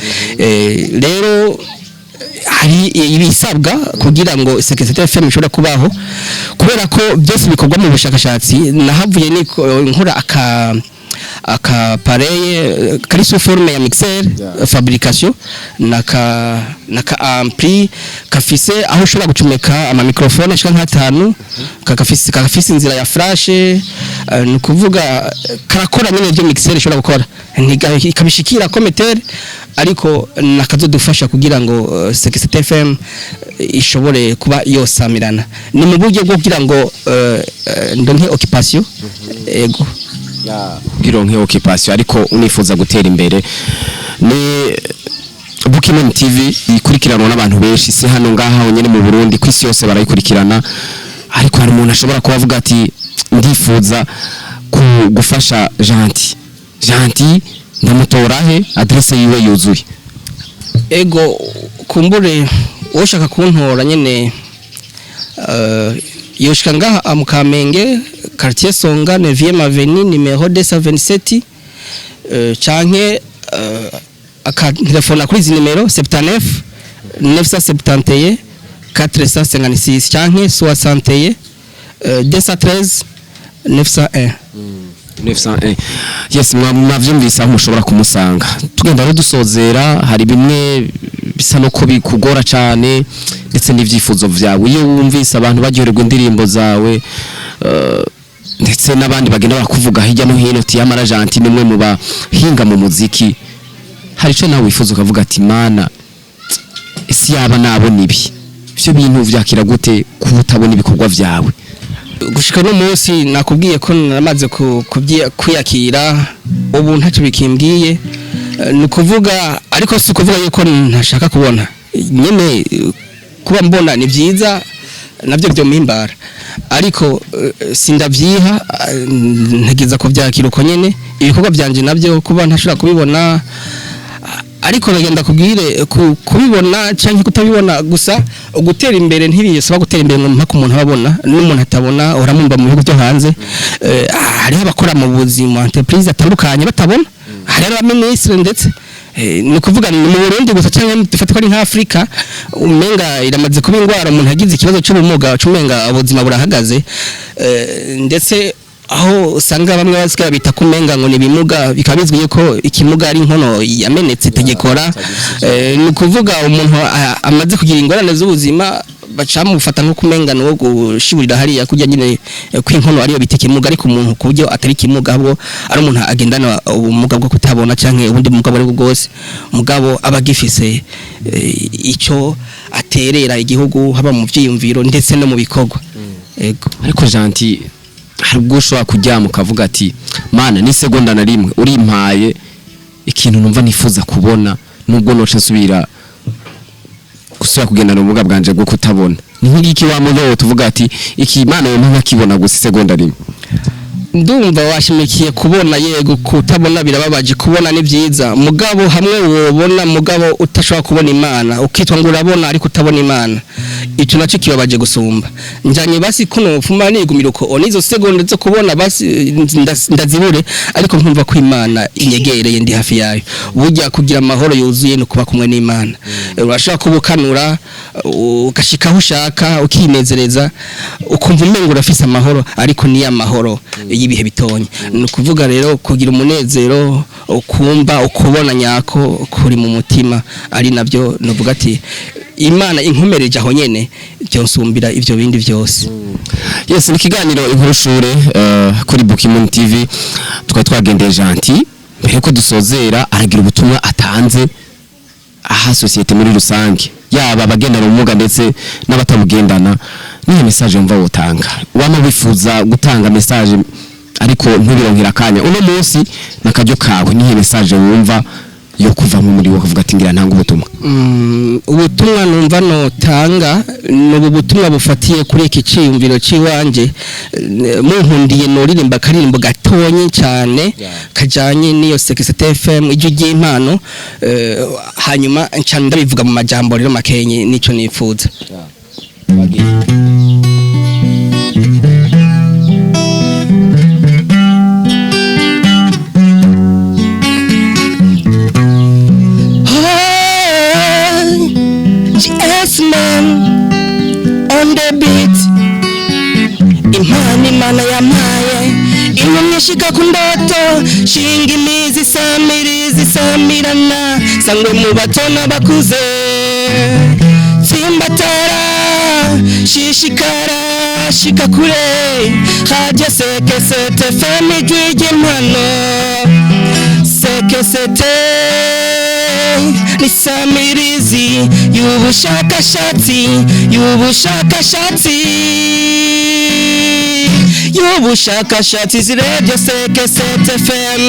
[SPEAKER 2] Rero hari ibisabwa kugira ngo Sekesete FM ishobore kubaho, kubera ko byose bikorwa mu bushakashatsi. Nahavuye nkora aka appareil kari sous forme ya mixer, fabrication naka ampli kafise aho ushobora gucomeka ama microphone ashika nk'atanu, kakafise inzira ya flash. Ni kuvuga karakora nyine ibyo mixer ishobora gukora, ikabishikira kometer, ariko nakazodufasha kugira ngo Sekesete FM ishobore kuba yosamirana. Ni mu buryo bwo kugira ngo ndonke occupation, ego.
[SPEAKER 3] Kugira nke occupation, ariko unifuza gutera imbere. Ni Bukimon TV ikurikiranwa n'abantu benshi, si hano ngaha honyine mu Burundi, ku isi yose barayikurikirana. Ariko hari umuntu ashobora kuba avuga ati ndifuza gufasha Gentil. Gentil ndamutora he? Adresse yiwe yuzuye?
[SPEAKER 2] Ego, kumbure ushaka kuntora nyene yoshika ngaha mu Kamenge, quartier Songa, 9e avenue, numéro 227, canke akatelefona kuri izi nimero 79 971 456 canke 61 213 901.
[SPEAKER 3] 901. Yes, mwavyumvise aho mushobora kumusanga. Tugenda rero dusozera, hari bimwe bisa no ko bikugora cyane ndetse n'ivyifuzo vyawe iyo wumvise abantu baryoherwa indirimbo zawe, ndetse n'abandi bagenda barakuvuga hirya no hino ati yamara Gentil ni umwe mu bahinga mu muziki. Hari ico nawe wifuza ukavuga ati mana, isi yaba nabona ibi, ivyo bintu vyakira gute kuba utabona ibikorwa vyawe?
[SPEAKER 2] Gushika no munsi nakubwiye ko namaze kwiyakira, ubu ntacyo bikimbwiye. Ni ukuvuga, ariko si ukuvuga yuko ntashaka kubona nyene. Kuba mbona ni byiza, nabyo byo mihimbara, ariko sindavyiha. Ntegeza kuvyakira uko nyene. Ibikorwa byanje nabyo kuba ntashobora kubibona, ariko nagenda kubwire kubibona canke kutabibona gusa, gutera imbere ntibisaba gutera imbere ngo mpaka umuntu ababona. N'umuntu atabona uramumva mu bihugu byo hanze. Hariho abakora mu buzima, entreprise atandukanye, batabona, hariho abaminisitiri ndetse. Ni ukuvuga ni mu Burundi gusa cyangwa dufate ko ari nka Afrika, umenga iramaze kuba ingwara, umuntu agize ikibazo cy'ubumuga umenga ubuzima burahagaze. Ndetse aho usanga bamwe basigaye bita kumenga ngo ni ibimuga, bikaba bizwi yuko ikimuga ari inkono yamenetse itegekora. Ni ukuvuga umuntu amaze kugira ingorane z'ubuzima bacamufata nko kumenga no gushiburira hariya kurya nyine, kw'inkono ariyo bita ikimuga, ariko umuntu ku buryo atari ikimuga, ahubwo ari umuntu agendana ubumuga bwo kutabona canke ubundi bumuga buri bwose, mugabo aba agifise ico aterera igihugu, haba mu vyiyumviro ndetse no mu bikorwa. Ego.
[SPEAKER 3] Ariko Gentil, hari ubwo ushobora kuryama ukavuga ati mana, ni segonda na rimwe urimpaye ikintu numva nifuza kubona, nubwo noca nsubira gusubira kugendana ubumuga bwanje bwo kutabona, ni nk'igiki wamuyobo tuvuga ati iki mana yompa nkakibona gusa isegonda rimwe?
[SPEAKER 2] Ndumva washimikiye kubona. Yego, kutabona birababaje, kubona ni byiza, mugabo hamwe wobona mugabo utashobora kubona Imana, ukitwa ngo urabona ariko utabona Imana, icyo nacyo kibabaje gusumba. Njanye basi kuno mfuma nigumira uko nizo segonda zo kubona basi ndazibure, ariko nkumva ko Imana inyegereye, ndi hafi yayo. Burya kugira amahoro yuzuye no kuba kumwe n'Imana. Urashaka kubukanura ugashika aho ushaka, ukinezereza, ukumva umengo urafise amahoro, ariko ni amahoro y'ibihe bitonye. Ni ukuvuga rero kugira umunezero ukumva ukubona nyako kuri mu mutima, ari nabyo nuvuga ati Imana inkomereje aho nyene byonsumbira ivyo bindi byose.
[SPEAKER 3] Yes, ni ikiganiro Inkuru Shure kuri Bukimon TV. Tukaba twagendeye Gentil. Mbere ko dusozera, aragira ubutumwa atanze aha société muri rusange, yaba abagendana ubumuga ndetse n'abatabugendana. Niyo message yumva wotanga, wama wifuza gutanga message ariko ntubironkera akanya, uno munsi nakaryo kawe, niyo message wumva Yo kuvamo muri wowe ukavuga ati ngira ntanga ubutumwa.
[SPEAKER 2] Ubutumwa numva notanga ni ubu butumwa bufatiye kuri iki ciyumviro c'iwanje. Munkundiye noririmba akaririmbo gatonyi cyane kajanye n'iyo Sekesete FM, ijwi ry'impano, hanyuma nca ndabivuga mu majambo rero makenye, nico nifuza. Oh, GS man on the beat. Impano Imana yampaye intumye ishika ku ndoto, shinga imizi, samirizi samirana, sangwe mu bato n'abakuze, tsimbatara, shishikara, shika kure. Radio Sekesete FM, ijwi ry'impano. Sekesete ni samirizi y'ubushakashatsi, y'ubushakashatsi, y'ubushakashatsi. Radio Sekesete FM,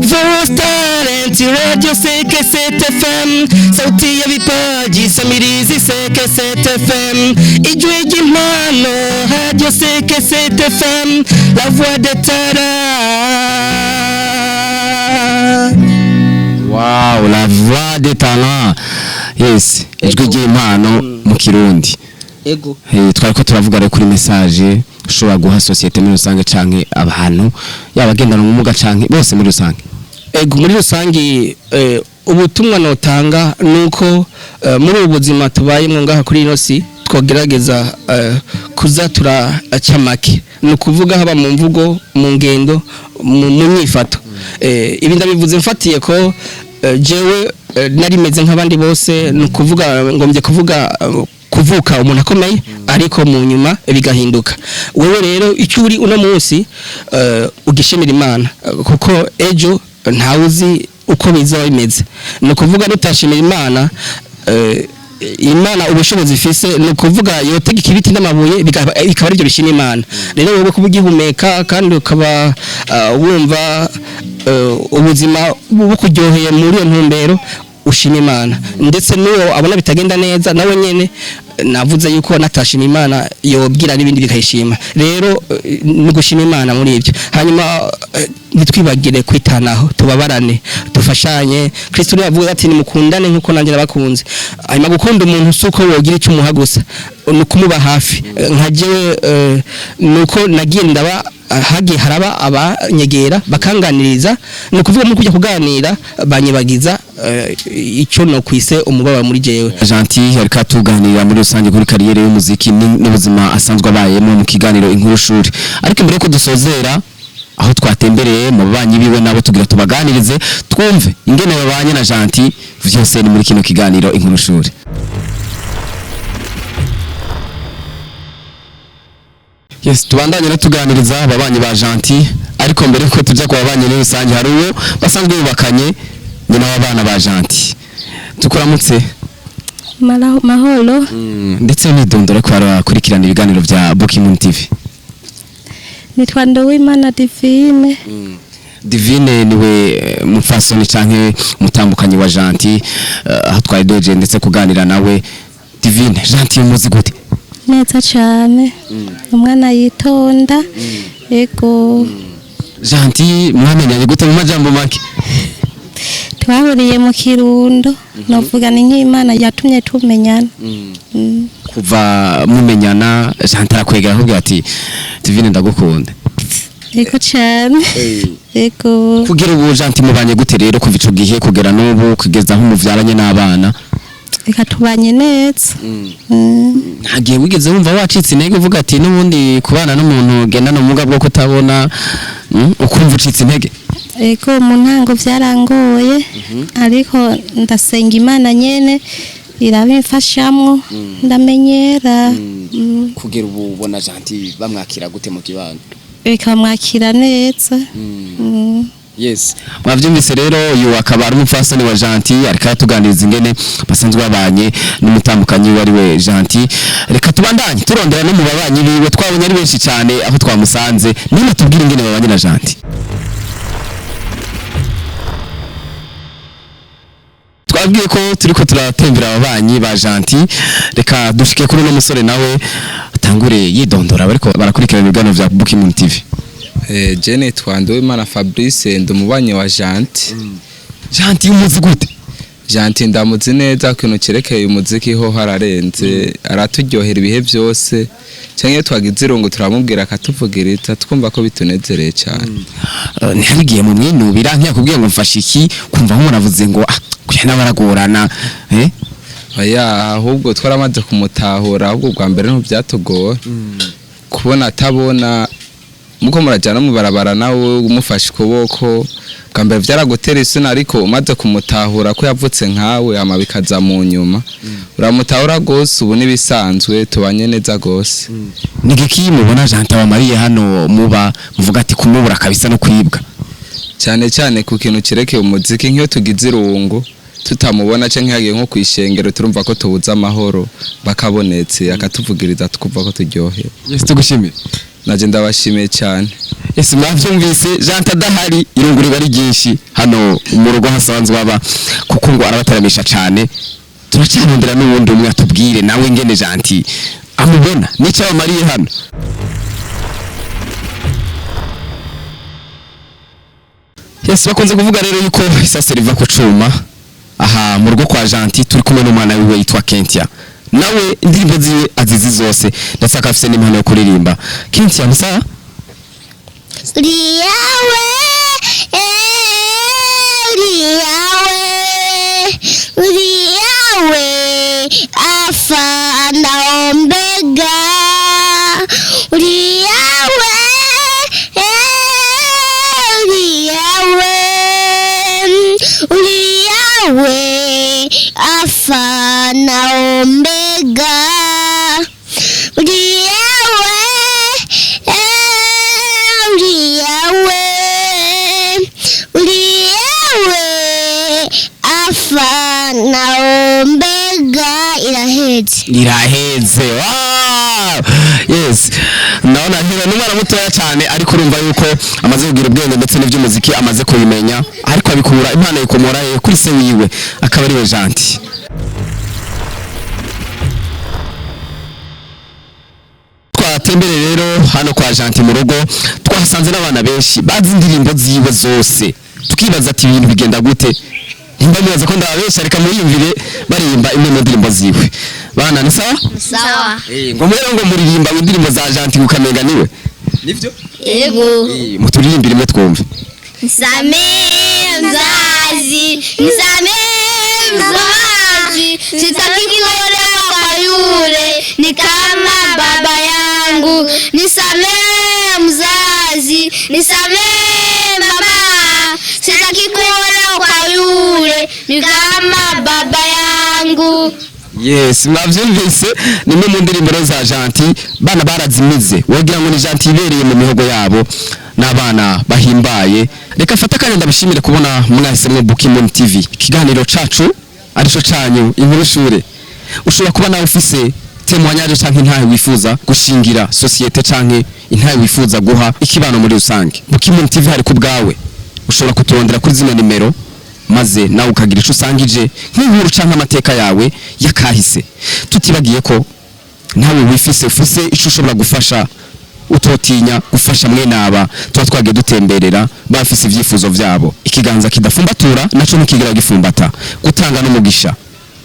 [SPEAKER 2] Voice Talent, Radio Sekesete FM, sauti ya vipaji, samirizi Sekesete FM, ijwi ry'impano. Radio Sekesete FM, la voix des talents.
[SPEAKER 3] Wow, la voix des talents, yes, ijwi ry'impano mu Kirundi.
[SPEAKER 2] Ego.
[SPEAKER 3] Twari ko turavuga rero kuri message ushobora guha société muri rusange canke abantu, yaba agendana ubumuga canke bose muri rusange.
[SPEAKER 2] Ego, muri rusangi, ubutumwa notanga nuko muri ubu buzima tubayemo ngaha kuri ino si, twogerageza kuza turaca make, ni ukuvuga haba mu mvugo, mu ngendo, mu myifato. Ibi ndabivuze mfatiye ko jewe nari meze nk'abandi bose, ni ukuvuga ngombye kuvuga kuvuka umuntu akomeye, ariko mu nyuma bigahinduka. Wewe rero icyo uri uno munsi, ugishimira Imana, kuko ejo ntawe uzi uko bizaba bimeze. Ni ukuvuga nutashimira Imana, Imana ubushobozi ifise, ni ukuvuga yotegeka ibiti n'amabuye bikaba aribyo bishima Imana. Rero wowe kuba ugihumeka kandi ukaba wumva ubuzima bukuryoheye muri iyo ntumbero, ushima Imana. Ndetse n'uwo abona bitagenda neza nawe nyene, navuze yuko natashima Imana yobwira n'ibindi bikayishima. Rero ni gushima Imana muri ibyo. Hanyuma ntitwibagire kwitanaho, tubabarane, dufashanye. Kristo niwe yavuze ati: "Nimukundane nkuko nanjye nabakunze." Hanyuma gukunda umuntu si uko wogira icyo umuha gusa, ni ukumuba hafi. Nka jewe, nuko nagiye ndaba hagiye haraba abanyegera bakanganiriza, ni ukuvuga mu kujya kuganira banyibagiza icyo no kwise umubabaro muri jewe.
[SPEAKER 3] Gentil ariko atuganirira muri rusange kuri carrière y'umuziki n'ubuzima asanzwe abayemo mu kiganiro Inkuru Shuri. Ariko imbere yuko dusozera, aho twatembereye mu babanyi biwe, nabo tugira tubaganirize, twumve ingene babanye na Gentil. Vyose ni muri kino kiganiro Inkuru Shuri. Yes, tubandanye no tuganiriza ababanyi ba Gentil, ariko mbere ko tuja ku babanyi muri rusange, hari uwo basanzwe bubakanye, nyina w'abana ba Gentil. Tukuramutse.
[SPEAKER 4] Mahoro.
[SPEAKER 3] Ndetse n'idondora ko barakurikirana ibiganiro bya Booking TV.
[SPEAKER 4] Nitwa Nduwimana Divine.
[SPEAKER 3] Divine niwe mupfasoni canke mutambukanyi wa Gentil, aho twari doje ndetse kuganira nawe. Divine, Gentil umuzi gute?
[SPEAKER 4] Neza cyane, umwana yitonda, yego.
[SPEAKER 3] Gentil mwamenyanye gute mu majambo make?
[SPEAKER 4] Twahuriye mu Kirundo, novuga ni nk'Imana yatumye tumenyana.
[SPEAKER 3] Kuva mumenyana, Gentil arakwegera akubwira ati: "Divine, ndagukunda"?
[SPEAKER 4] Yego cyane, yego.
[SPEAKER 3] Kugira ubu Gentil mubanye gute rero, kuva ico gihe kugera n'ubu, kugeza aho muvyaranye n'abana?
[SPEAKER 4] Reka, tubanye neza.
[SPEAKER 3] Nta gihe wigeze wumva wacitse intege, uvuga ati n'ubundi kubana n'umuntu ugendana ubumuga bwo kutabona, ukumva ucitse intege?
[SPEAKER 4] Yego, mu ntango byarangoye, ariko ndasenga Imana nyene irabimfashamwo, ndamenyera.
[SPEAKER 3] Kugera ubu ubona Gentil bamwakira gute mu kibano?
[SPEAKER 4] Reka, mwakira neza.
[SPEAKER 3] Yes, mwavyumvise rero, uyu akaba ari umupfasoni wa Gentil, ariko aratuganiriza ingene basanzwe babanye n'umutambukanyi we ari we Gentil. Reka tubandanye turondera no mu babanyi biwe, twabonye ari benshi cyane aho twamusanze, niba tubwire ingene babanye na Gentil. Nababwiye ko turiko turatembera ababanyi ba Gentil. Reka dushike kuri uno musore, nawe atangure yidondora bariko barakurikirana ibiganiro vya Bukimon TV.
[SPEAKER 5] Je nitwa Nduwimana Fabrice, ndi umubanyi wa Gentil.
[SPEAKER 3] Gentil umuzi gute?
[SPEAKER 5] Gentil ndamuzi neza. Ku kintu cerekeye umuziki ho hararenze, araturyohera ibihe byose, canke iyo twagize irungu turamubwira akatuvugiriza, twumva ko bitunezereye cyane.
[SPEAKER 3] Ntiharigiye mu mwinubira ntiyakubwiye ngo mfashe iki, kumva nk'umuntu avuze ngo ah, kuya nawe aragorana, eh?
[SPEAKER 5] Oya, ahubwo twaramaze kumutahura. Ahubwo bwa mbere ntibyatugora kubona atabona, muko murajyana mubarabara nawe umufashe ukuboko, bwa mbere byaragutera isoni, ariko umaze kumutahura ko yavutse nkawe, ama bikaza mu nyuma uramutahura rwose. Ubu n'ibisanzwe, tubanye neza rwose.
[SPEAKER 3] Ni giki mubona Gentil abamariye hano muba muvuga ati kumubura kabisa no kwibwa?
[SPEAKER 5] Cyane cyane ku kintu cyerekeye umuziki, nk'iyo tugize irungu tutamubona canke yagiye nko kwishengero, turumva ko tubuze amahoro. Bakabonetse akatuvugiriza, tukumva ko turyohewe.
[SPEAKER 3] Yes, tugushimiye.
[SPEAKER 5] Naje ndabashimiye cyane.
[SPEAKER 3] Ese mwavyumvise, Gentil adahari irungu riba ari ryinshi hano mu rugo hasanzwe aba, kuko ngo arabataramisha cane. Turacarondera n'uwundi umwe atubwire nawe ingene Gentil amubona n'icyo abamariye hano. Yes, bakunze kuvuga rero yuko isase riva ku cuma. Aha mu rugo kwa Gentil turi kumwe n'umwana wiwe yitwa Kentia, nawe indirimbo ziwe azizi zose, ndetse akaba afise n'impano yo kuririmba. Kentia, musa
[SPEAKER 6] Uriyawe, uriyawe, uriyawe, Alfa na Omega. Uriyawe, uriyawe, uriyawe, Alfa na Omega. Uriyawe, uriyawe, uriyawe, Alfa na Omega. Iraheze.
[SPEAKER 3] Iraheze. Wow! Yes, ndabona hino ni umwana mutoya cyane, ariko urumva yuko amaze kugira ubwenge, ndetse n'iby'umuziki amaze kubimenya, ariko abikura impano yikomora he? Kuri se wiwe, akaba ariwe Gentil. Twatembere rero hano kwa Gentil mu rugo, twahasanze n'abana benshi bazi indirimbo ziwe zose, tukibaza ati ibintu bigenda gute? Nimba mubaza ko ndababesha, reka muriyumvire baririmba imwe mu ndirimbo ziwe. Bana, ni sawa?
[SPEAKER 6] Sawa.
[SPEAKER 3] Ngo rero ngo muririmba indirimbo za Gentil ukamenga niwe nivyo?
[SPEAKER 6] Yego.
[SPEAKER 3] Muturirimbire imwe twumve.
[SPEAKER 6] Nisamehe mzazi, nisamehe mzazi, sitaki kuolewa kwa yule, ni kama baba yangu. Nisamehe mzazi, nisamehe mama, sitaki kuolewa kwa yule, ni kama baba yangu.
[SPEAKER 3] Yes, mwavyumvise, ni imwe mu ndirimbo rero za Gentil. Bana barazimize, wogira ngo ni Gentil ibereye mu mihogo yabo, n'abana bahimbaye. Reka fata akanya ndabishimire kubona mwahisemwo Bukimon TV, ikiganiro cacu arico canyu inkuru shure. Ushobora kuba nawe ufise témoignage canke intahe wifuza gushingira société, canke intahe wifuza guha ikibano muri rusange. Bukimon TV hari ku bwawe. Ushobora kuturondera kuri zino nimero, maze nawe ukagira ico usangije nk'inkuru canke amateka yawe yakahise. Tutibagiye ko nawe wifise, ufise ico ushobora gufasha, utotinya gufasha mwene aba tuba twagiye dutemberera bafise ivyifuzo vyabo. Ikiganza kidafumbatura naco ntikigira gifumbata. Gutanga n'umugisha,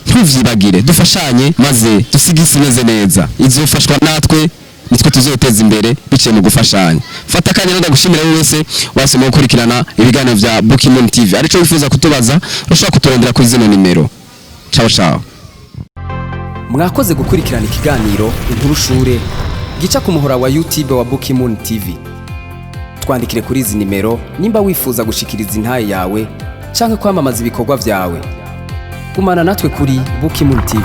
[SPEAKER 3] ntuvyibagire. Dufashanye maze dusige isi imeze neza. Izofashwa natwe, nitwe tuzoteza imbere biciye mu gufashanya. Fata akanya rero ndagushimira wowe wese wasoma gukurikirana ibiganiro vya Bukimon TV. Arico wifuza kutubaza, ushobora kuturondera kuri zino nimero. Ciao ciao.
[SPEAKER 1] Mwakoze gukurikirana ikiganiro Inkuru Shure gica ku muhora wa YouTube wa Bukimon TV. Twandikire kuri izi nimero nimba wifuza gushikiriza intahe yawe canke kwamamaza ibikorwa vyawe. Gumana natwe kuri Bukimon TV.